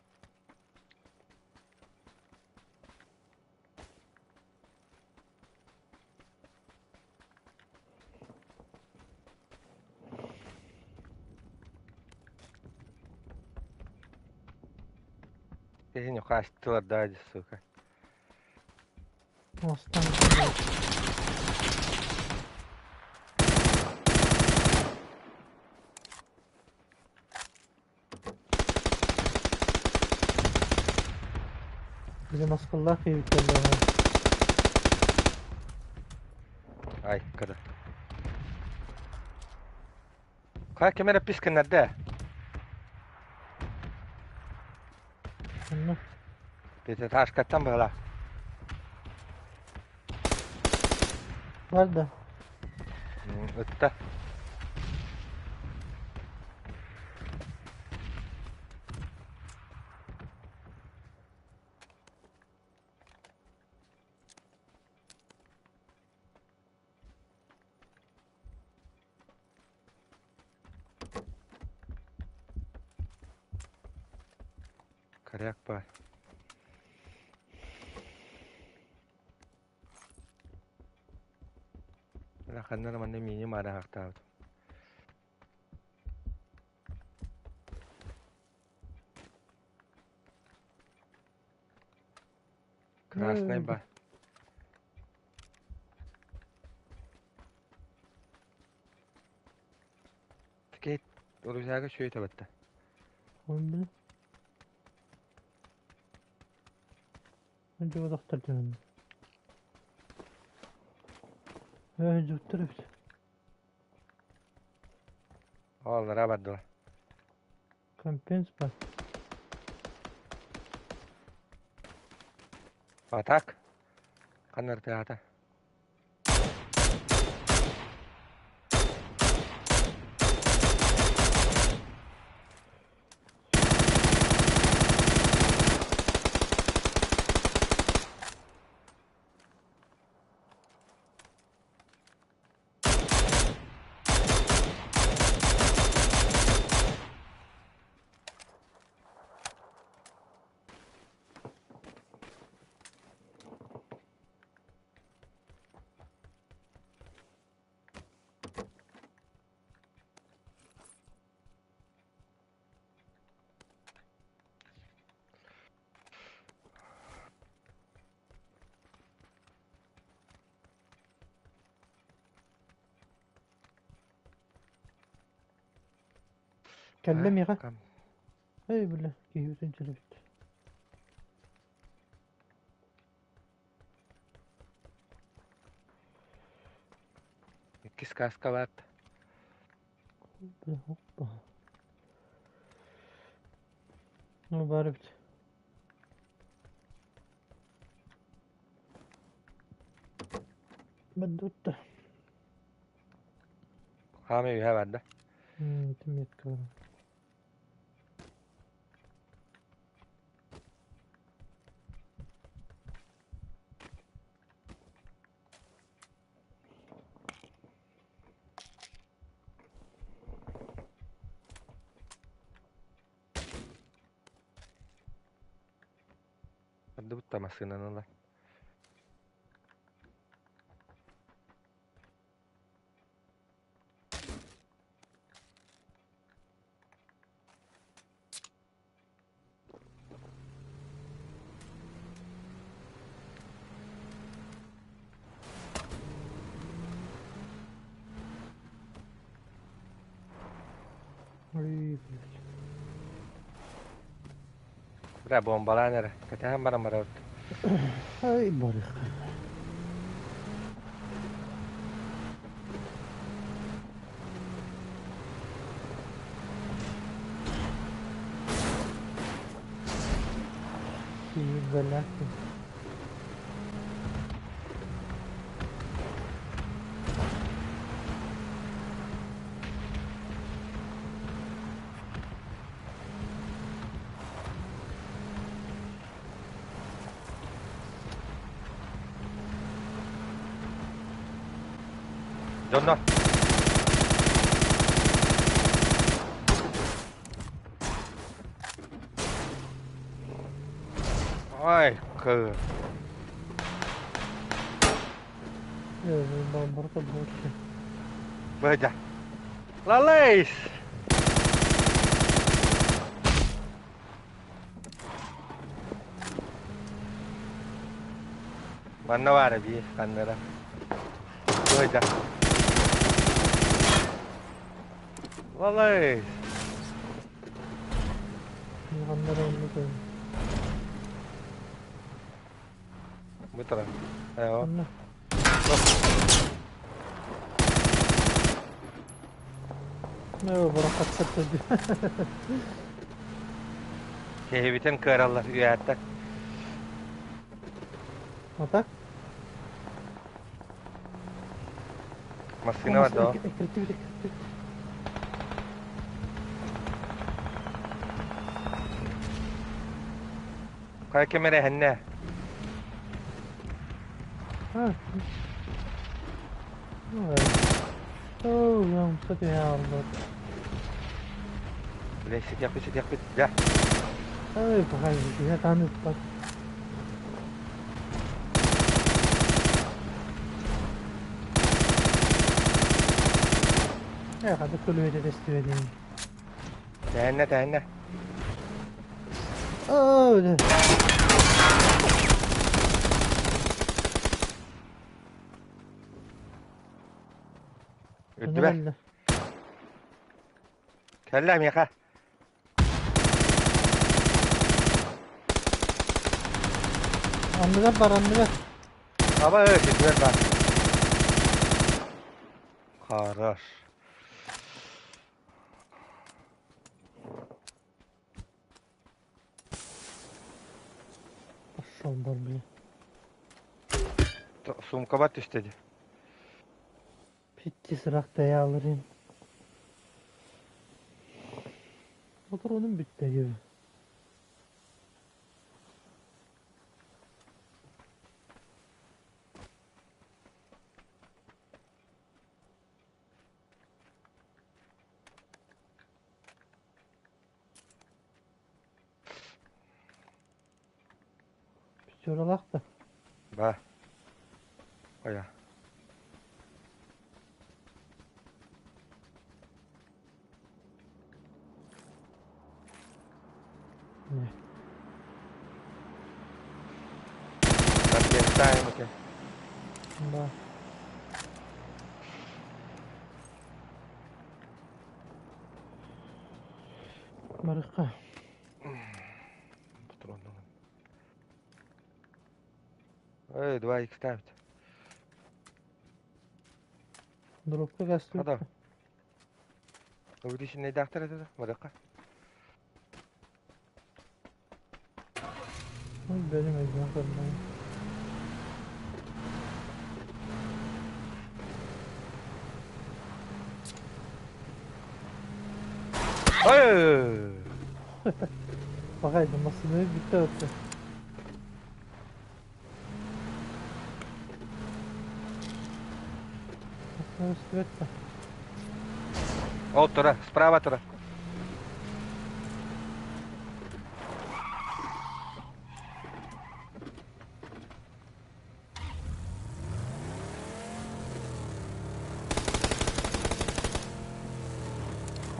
Киһини хаастылар даа дии, сука. Мостан. Били маскаллаах киһибит Ай, кыра. Хайа ким эрэ пискэннэрдэ? Онно. Пятиэтажкаттан быһалаах. Бар да. Ытта. Коряк баар. Ханна эрэ манна миини маараһахтаабыт. Красный ба. Такие рюкзага что это вот-то? Он, блин. Дьуодахтар түһүннэ. Ээ, дьуттар эбит. Оллара бардылар. Компенс бар. А так? Ханна ыртыаата? Кэллэ миэхэ. Эй, бля, киһибитин чөлөбүт. Иккис каскалаат. Опа. Ну, баар эбит. Баддутта. Хаамай үһэ барда. Ити метка бар. Бардыбыт массыынаны ыла. Ой, блядь. Бля, бомбалаан эрэ. Кэтэһэн баран барабыт. Ай, барыха. Тиийбэлээхпин. Дьонно. Ой, кы. Барыта больше. Быдя. Лалейс! Манна баара бии, ханнара. Быдя. Лалейс! Ханнара оннук Бу турар. Ээ, Онно. Э, барахатсар Киһибитин кыараллар үөһэттэн. А так? Массыына бар да? Эккиртибит, эккиртибит. Хайа ким эрэ эһэннэ? А. Оо, я кстати, я Бля, ситиэхпит, ситиэхпит. Дьэ. Ай, пахай, я там ыппат. Э, хата көлүөтэ тэстибэтин. Тэһэннэ, тэһэннэ. Оо, да. Үрдүбэр. Кэллэ миэхэ. Анныгар бар, анныгар. Аба үрдүбэр бар. Хорош. Пошел бар, бля. Сумка бар түстэ дии. Питти сырах тайааларын. Патронum bitti gibi. Пятералах да. Ба. Оя. Не. Подъезжаем эти. Да. Барыха. Патрон. Эй, 2 х ставит. Дропка гасту. Хада. Увеличенный доктор это, Барыха. Benim ezmem kadar. Ой! Bakaydım nasıl bitti öttü. Nasıl bitti? Ол тура, справа тура.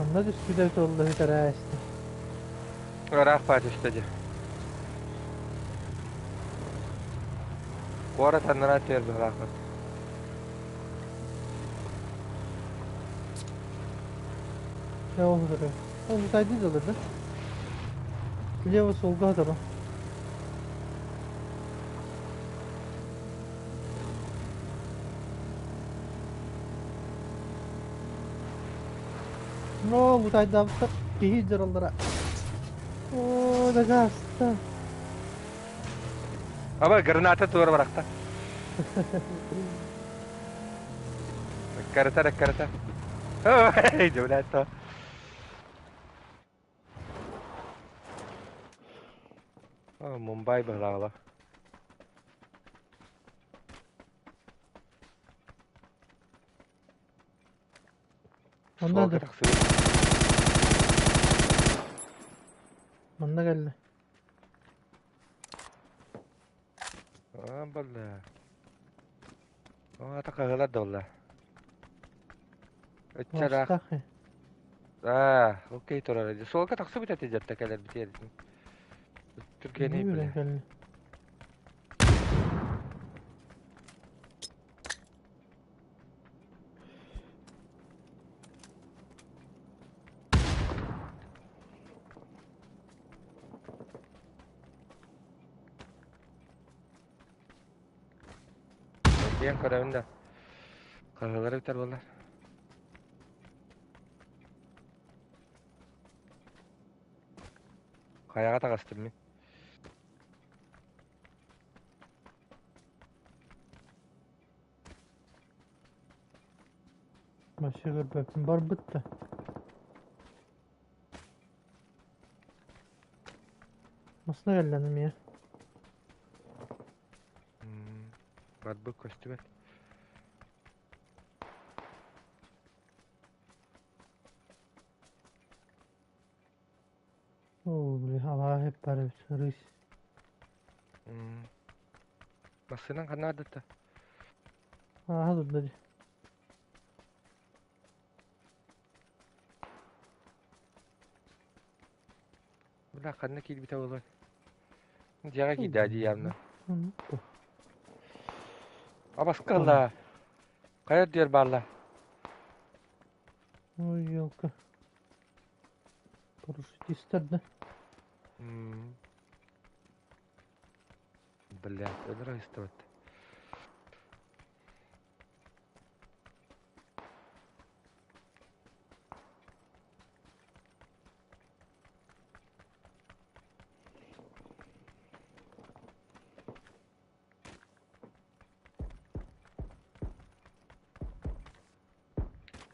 Anla üstü de oldu bir tane işte. Ыраах баа түстэ дии. Куорат аннараа түһэр быһыылаахпыт. Ne oldu? Ол бутайды дылы да. Слева солга атара. Но бутайдаабыттар киһи дьараллара. Оо, дакааста. Аба граната туора барахта. Карата карата. Ой, дьулаатта. Мумбай быһылаала. Онно Суолга да. тахсыбыт. Манна кэллэ. Аа, балла. Аата хаһыалар да буолла. Ыччалаах. Астах. Аа, окей турар. Суолга тахсыбыт этэ дьэтте кэлэрбит Түргэнэй Үүрэн бile. кэллэ. Диэн көрөбүн да. Хаһыалар бүтэр буоллар. Хайаҕа таҕыстым мин. Вообще көрбөппүн барбыт да. Масына кэллэн эмиэ. Барбыт көстүбэт. Оо, били алаа хеп бар эбит, рысь. Массыынан ханна бардыта? Ааһа турда дии. Бля, ханна киирбитэ буолуой? Дьиэҕэ киирдэ дии явно. Абаска ылла. Хайа үрдүгэр баалла? Ой, елка. Парашютистар да? Блядь, өлөр истибэт.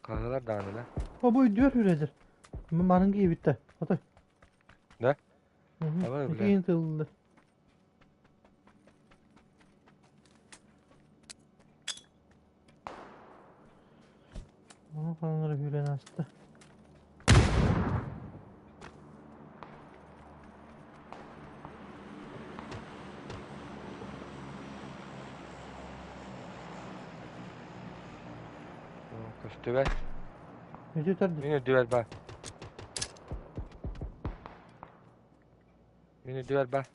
Хаһыалар даҕаны да? О, бу өйдүөр үрэлэр. Манын киирбиттэр. Отой. Да? Абай, бля. Итиин тыллы. Ону ханнары хүрэн аста. Көстүбэт. Үтү тарды. Мин үрдүбэр бар. Мин үрдүбэр бар.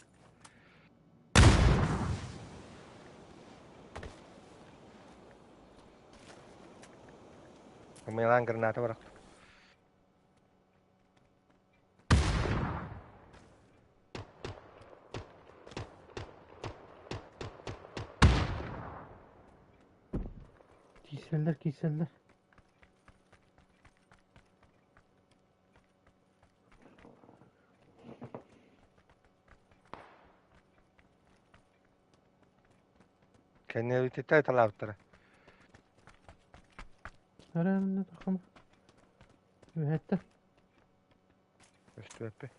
Мыйлаан граната бырахтым. Киирсэллэр, киирсэллэр. Кэннибититтэн талаабыттара. Эрэ тахама. Үһэттэ. Көстүбэппин.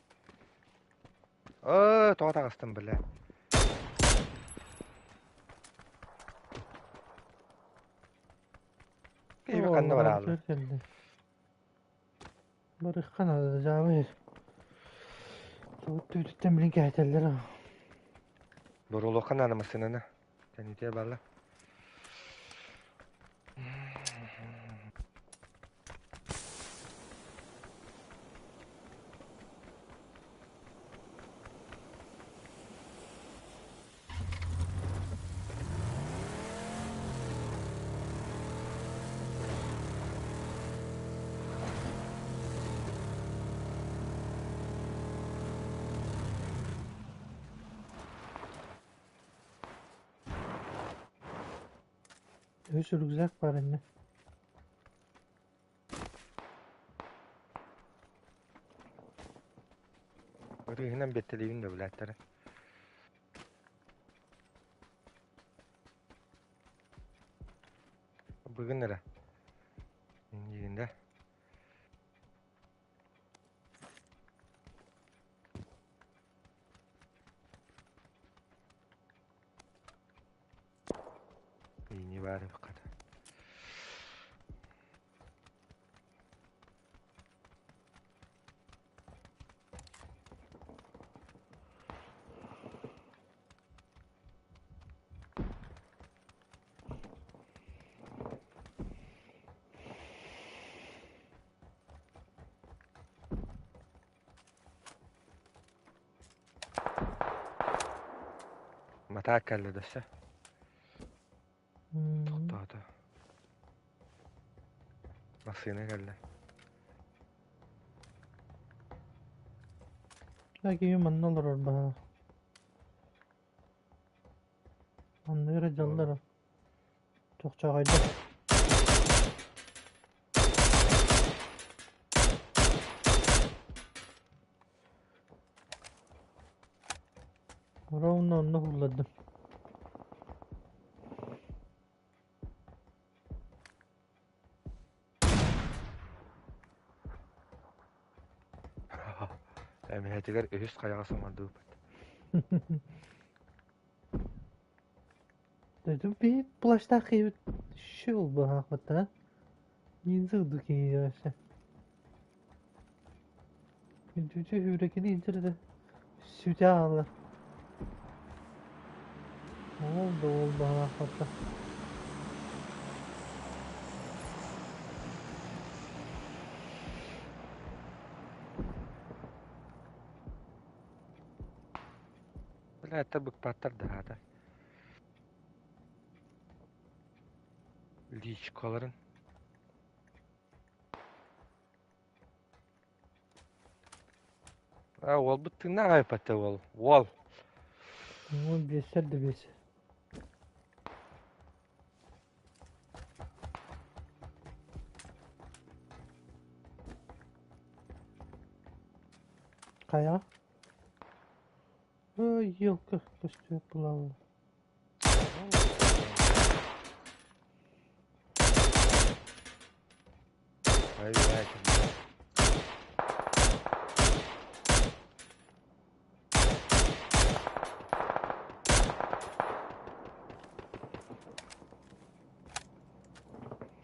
Оо, тоҕо таҕыстым бile. Киһи ханна бараалла? Кэллэ. Барыахха наада, дьаабы. Тугут түүтүттэн билин кэһэтэллэр. Боруулуохха наада массыынаны. Тэнитиэ балла. Үс рюкзак баар иннэ. Ырыыһынан биэртэлиибин да билээттэрэ. Бүгүн эрэ. Иннигин да. Ини баар хата. Матаа кэллэ дөссө. Тохтоото. Массыына кэллэ. Киһи манна олорор баҕа. Анныгар дьаллар чохчоҕойдор. Ровно онно уһуллардым. Эмиһэтигэр үһүс хайаҕа саҥардыбыппыт. Дойдум биир плащтаах киһибит шел быһаахпыт а? Ниндзя киһи вообще. Күндүчү хүүрэкини интэрдэ сүтэ аалар. Ол да ол баһаахпатта. Бля, быкпаттар да аата. Личкаларын. А, уолбут тыыннаах айпатта уол. Уол. Уол биэссэр да биэс. Хайа? Ой, елка, көстүбэт буолаллар. Ай, блядь.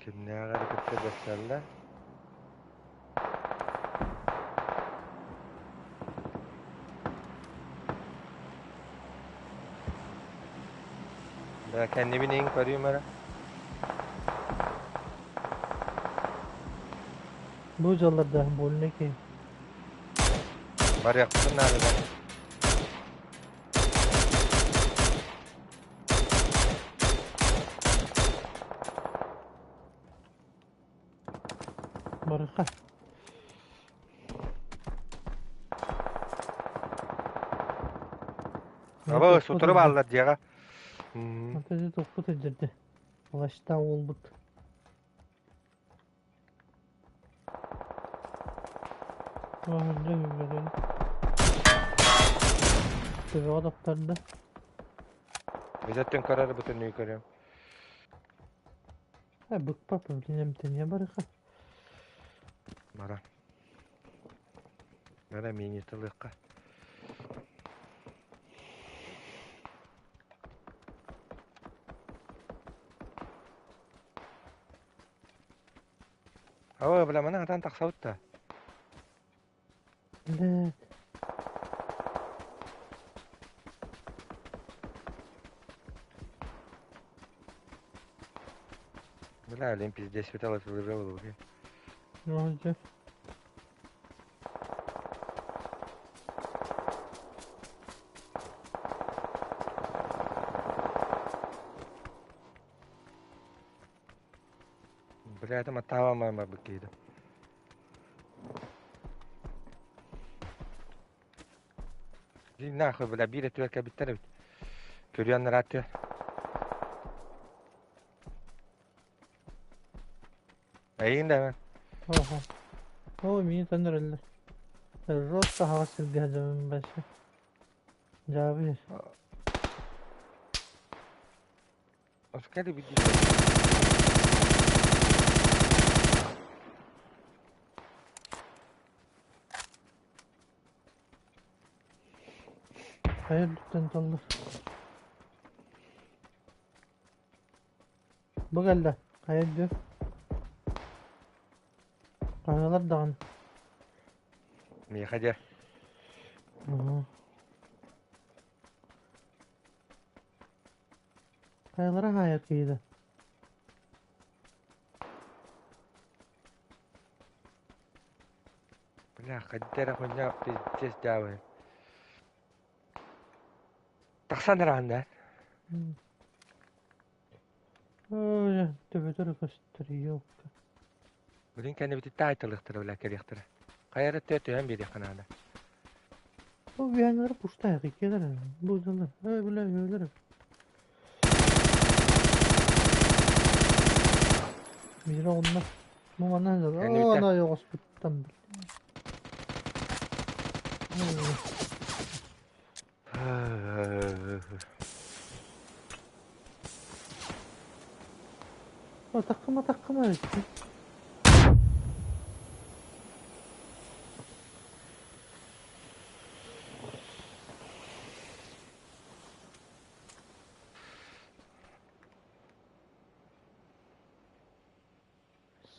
Кимнээҕи эрэ кытта бэрсэллэр. Бля, кэннибин иһин көрүүм эрэ. Бу дьаллардаах больно киһи. Барыахпытын наада да. Барыха. Аба сотору бааллар дьиэҕэ. Аты тохпут өйдөрдө. Плащта уолбут. Төбөҕө таптарда. Бизеттен көрөр бүтүннүү көрүөм. Э, быкпап, блин, эмтэниэ барыха. Бара. Бара мини-тылыахха. Ава, бля, мана хатан тахсабыт да. Блядь. Бля, олень пиздец, светало лежал в Ну, где? Бля, это матава моя бакида. Иди нахуй, бля, биир өттүгэр кэлбиттэр эбит. Көрүөн ырааттыа. Эйигин да мен. Оһо. Оо, миигин төннөрөллөр. Рот аһаҕас сиргэ сылдьабын башы. Дьаабы. Оскар видишь. Хайа үрдүттэн толлор. Бу кэллэ. Хайа үрдүө. Хаһыалар даҕаны. Миэхэ дьэ. Хайалара хаайар киһитэ? Бля, хайда эрэ хуйня пиздец дьаабы. Тахсан эрэҕин да? Ой, төбөтөр көстөр, ёлка. Билин кэннибититтэн айталыахтара бля кэлиэхтэрэ. Хайа эрэ тыа түһэн биэриэххэ наада. Ол үһээннэрэ пустая иккилэр бу дьоннор эй бля үһүөлэр Биир оҕунна бу манна Кэннибиттэн. оо ана ойоҕоспуттан Атаххым атаххым эбит.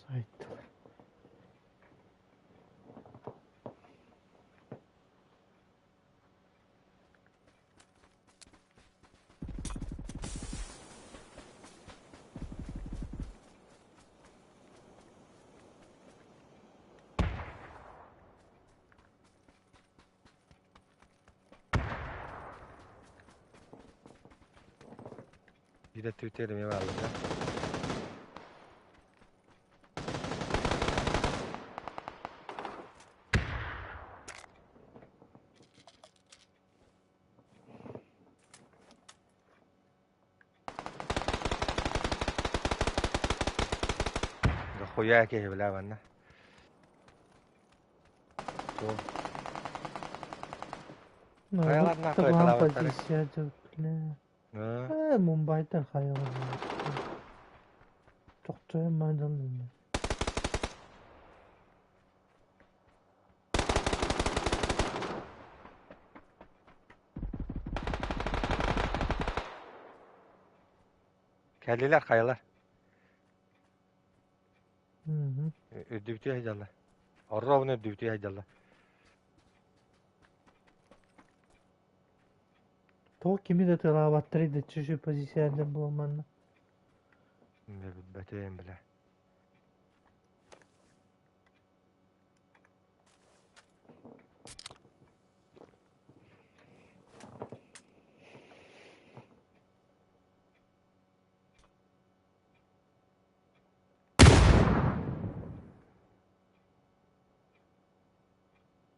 Сайттылар. Биирэ түтэр эмиэ бааллар. Дохуя киһи бля манна. Хайаларына Табаан кыайталаабыттар. позиция бля. Э, Мумбайтан хайалар. Тохтойон майдан. Кэллилэр хайалар. Үрдүбүтү сылдьаллар. Оруобуна үрдүбүтү сылдьаллар. Тоҕо кими да тыалаабаттарый да чужой позициялар буолманна. Билбэтим бile.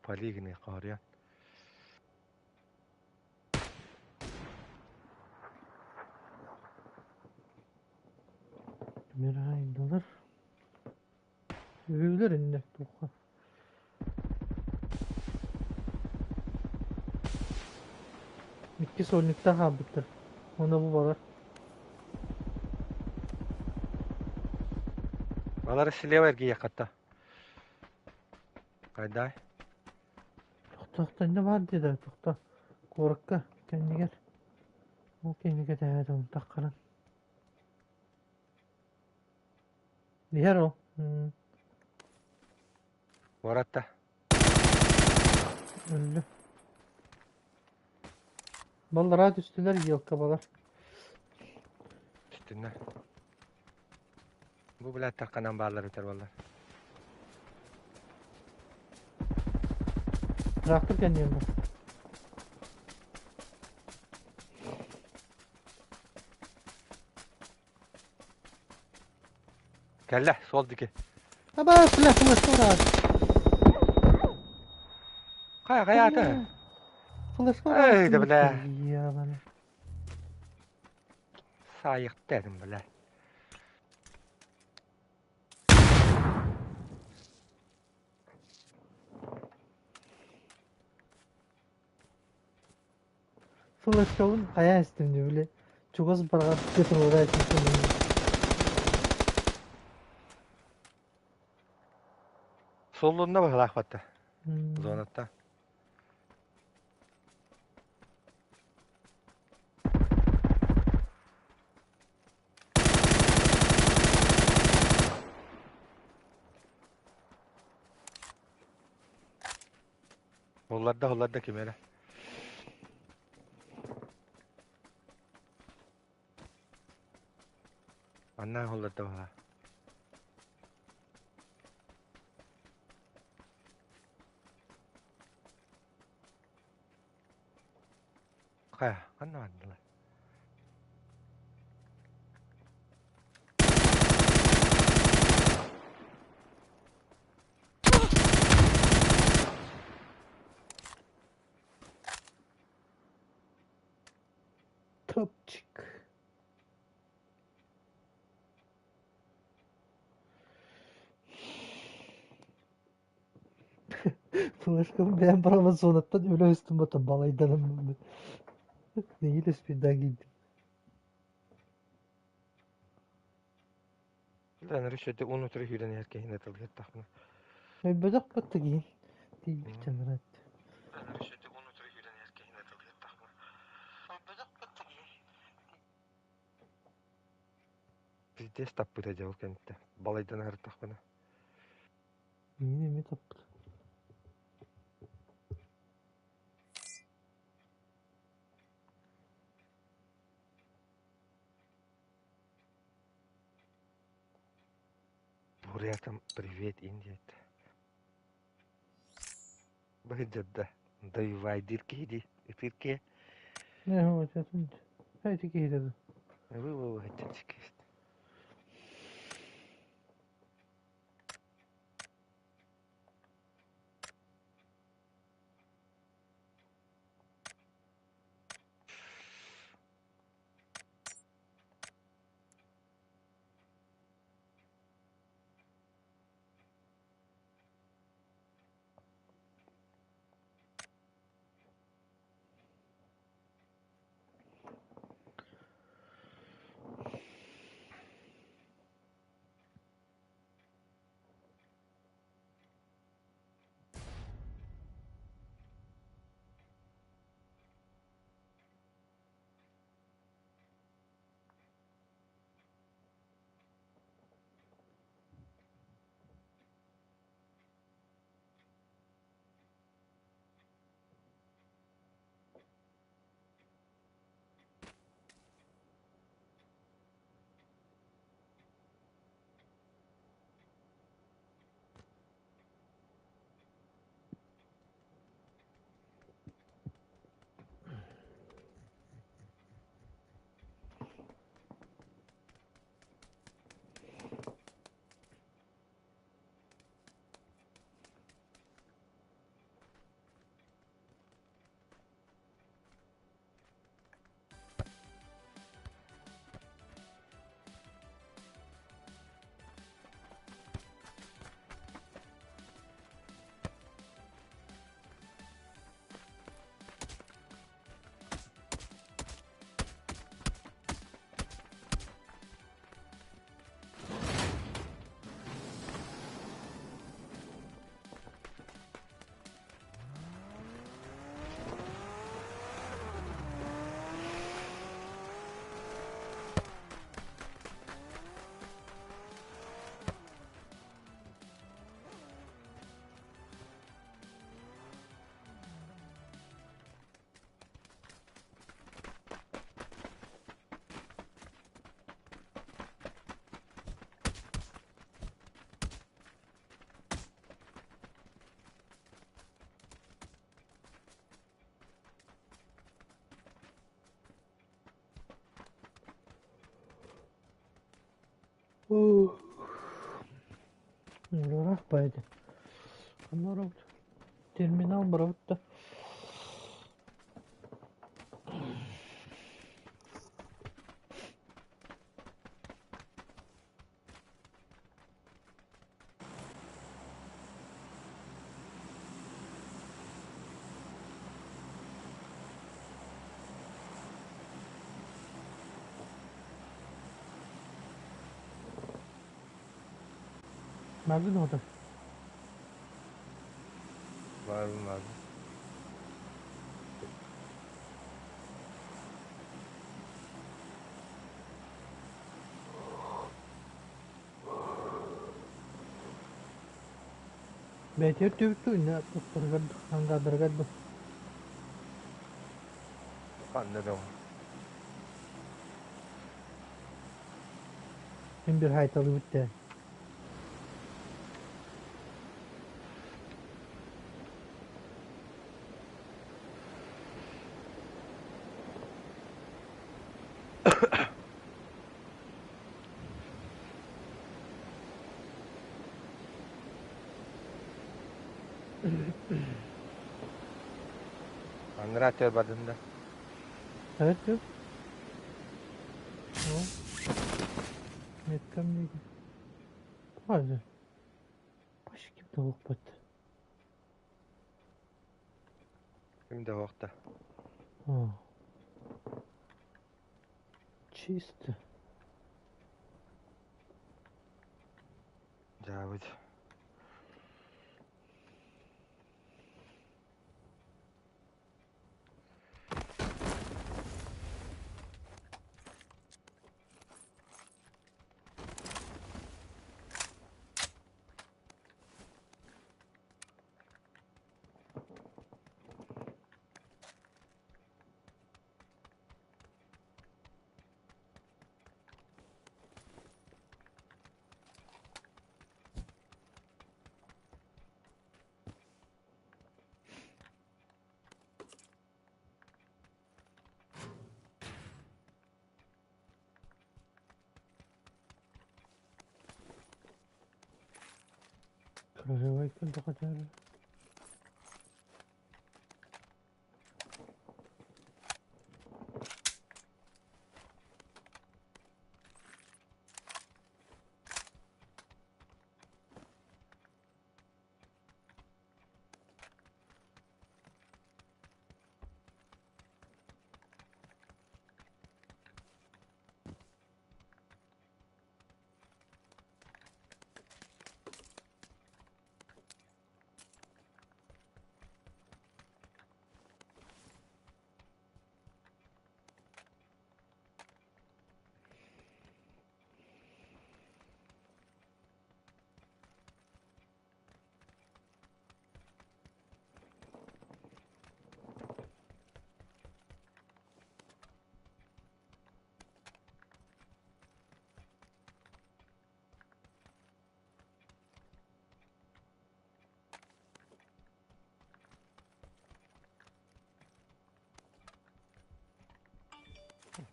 Полигни қория. Мирайдылар. Үһүлэр иннэ туохха. Икки сольниктаах хаалбыттар. Уонна бу балар. Балары слева эргийиэххэ Хайдай? Тохтоохто иннэ баар дии да тохто. Куоракка кэннигэр. Ол кэннигэ тэһээт таххаран. Иһэр ол. Куоратта. Өллө. Баллараа түстүлэр елка балар. Түстүннэр. Бу блядь ханан бааллар этэр буоллар. Трактор кэнниэн бар. Кэллэ, суол диэки. Аба, бля, флешка ураат. Хайа, хайаата? Флешка Эй, да бля. Ебаный. Саайыктарым, бля. Флешкабын хайа истим дии, били чугас барҕар туруорааччы. Соллунна быһылаах батта. Зонатта. Hullarda hullarda ким эрэ. Анна hullarda баҕа. Хайа, ханна бардылар? Топчик. Флешкабын бэйэм бараммын зонаттан өлө өстүм ботон балайданам. Нэһиилэ спирдаан киирдим. Lan rüşveti unutur hüyden erkeğine tılgıttахна. Өйбөтөх батта киин. Тиийбит чанарат. Пиздец таппыта дьэ ол кэнниттэн. Балайдан аһартахпына. Миин эмиэ таппыт. Бурятам привет, Индия. Быһыдьарда. Дайвайдыр киһи дии. Ытыр киһи. Не вот это. Эти киһи Вы Ыраах баайда. Ханна барабыт? Терминал барабыт да. Бааргын оҕото? Баарбын баарбын. Бэйэтигэр түбүктүү иннэ туттарыгар ангаардарыгар дуу? Ханна да Мин bir haytalı bitti. Анараа өттүгэр бардым да. Evet yok. О. Меткам диэки. Баар Баш ким да уохпат. Ким да уохта. О. Чисто. Дьаабыт. Красивый хотя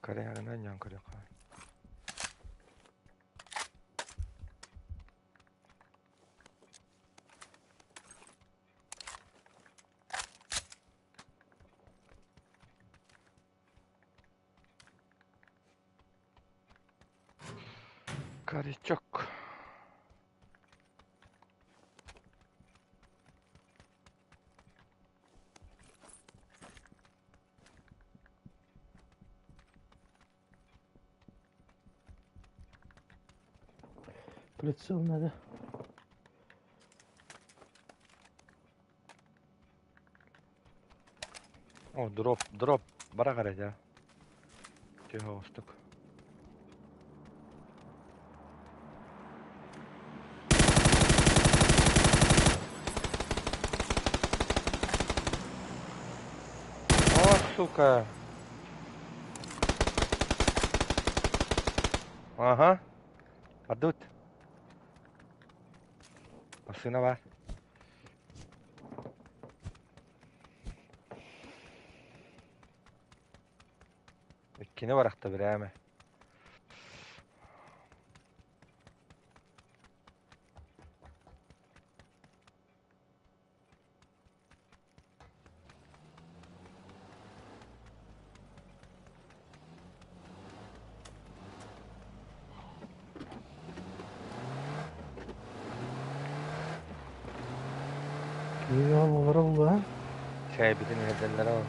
Карьярынан ньан көрүөххэ. Корячок. Прицел надо. О, дроп, дроп. Бара карай Тихо, устук. О, сука. Ага. Падут. Массыына баар. Иккини барахта бирээмэ. Киһи олоро буолуо. Чэйбитин иһэрдэллэр ол.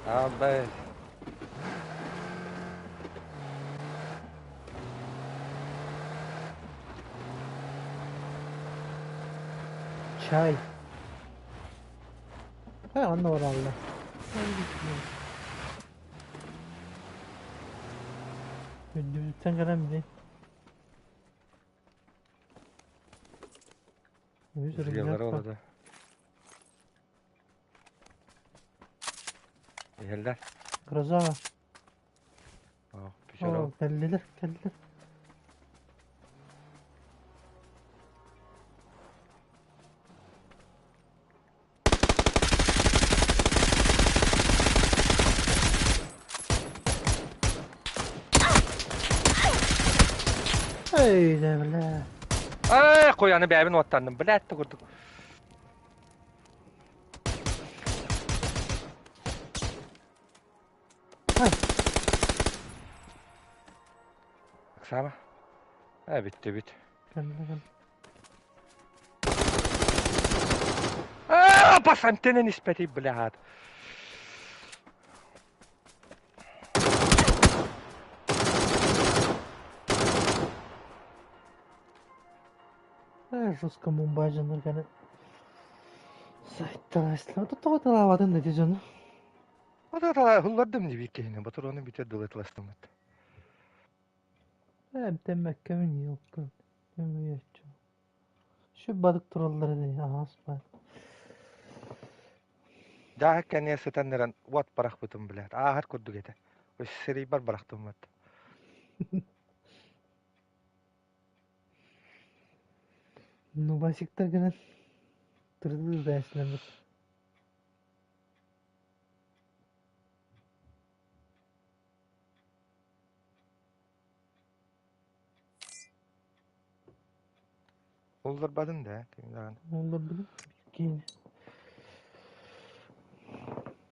Аабай. Чай. Э, онно бараллар. Үрдүбүттэн кэлэн били. Үс Зрелары рюкзак ол да. Иһэллэр. Грозава. Оо, печера. Оо, кэллилэр, кэллилэр. Эй, да бля. Эй, куйаны бэйэбин уоттанным, блядь, да курдук. Ай. Оксана. Э, бүттүбүт. Кэллэ, кэллэ. Аа, бас антеннен испэтий, блядь. Э, жестко Мумбай дьоннор кэлэн сайталаастылар. Тоҕо талаабатын да ити дьону? Ыллардым дии биир киһини, ботуруону бүтэр дылы тыластыммыт. Эмтэммэккэбин елка. Сүп барык тураллар ини, аһаас баар. Дьааһык кэннигэр сытан эрэн уот барахпытым блядь, ааһар курдук этэ. Сирийбэр барахтыммыт. Ну, Васиктар гынан тырдыы бээсилэммит. Улларбатын да, ким даҕаны. Улларбытым киин.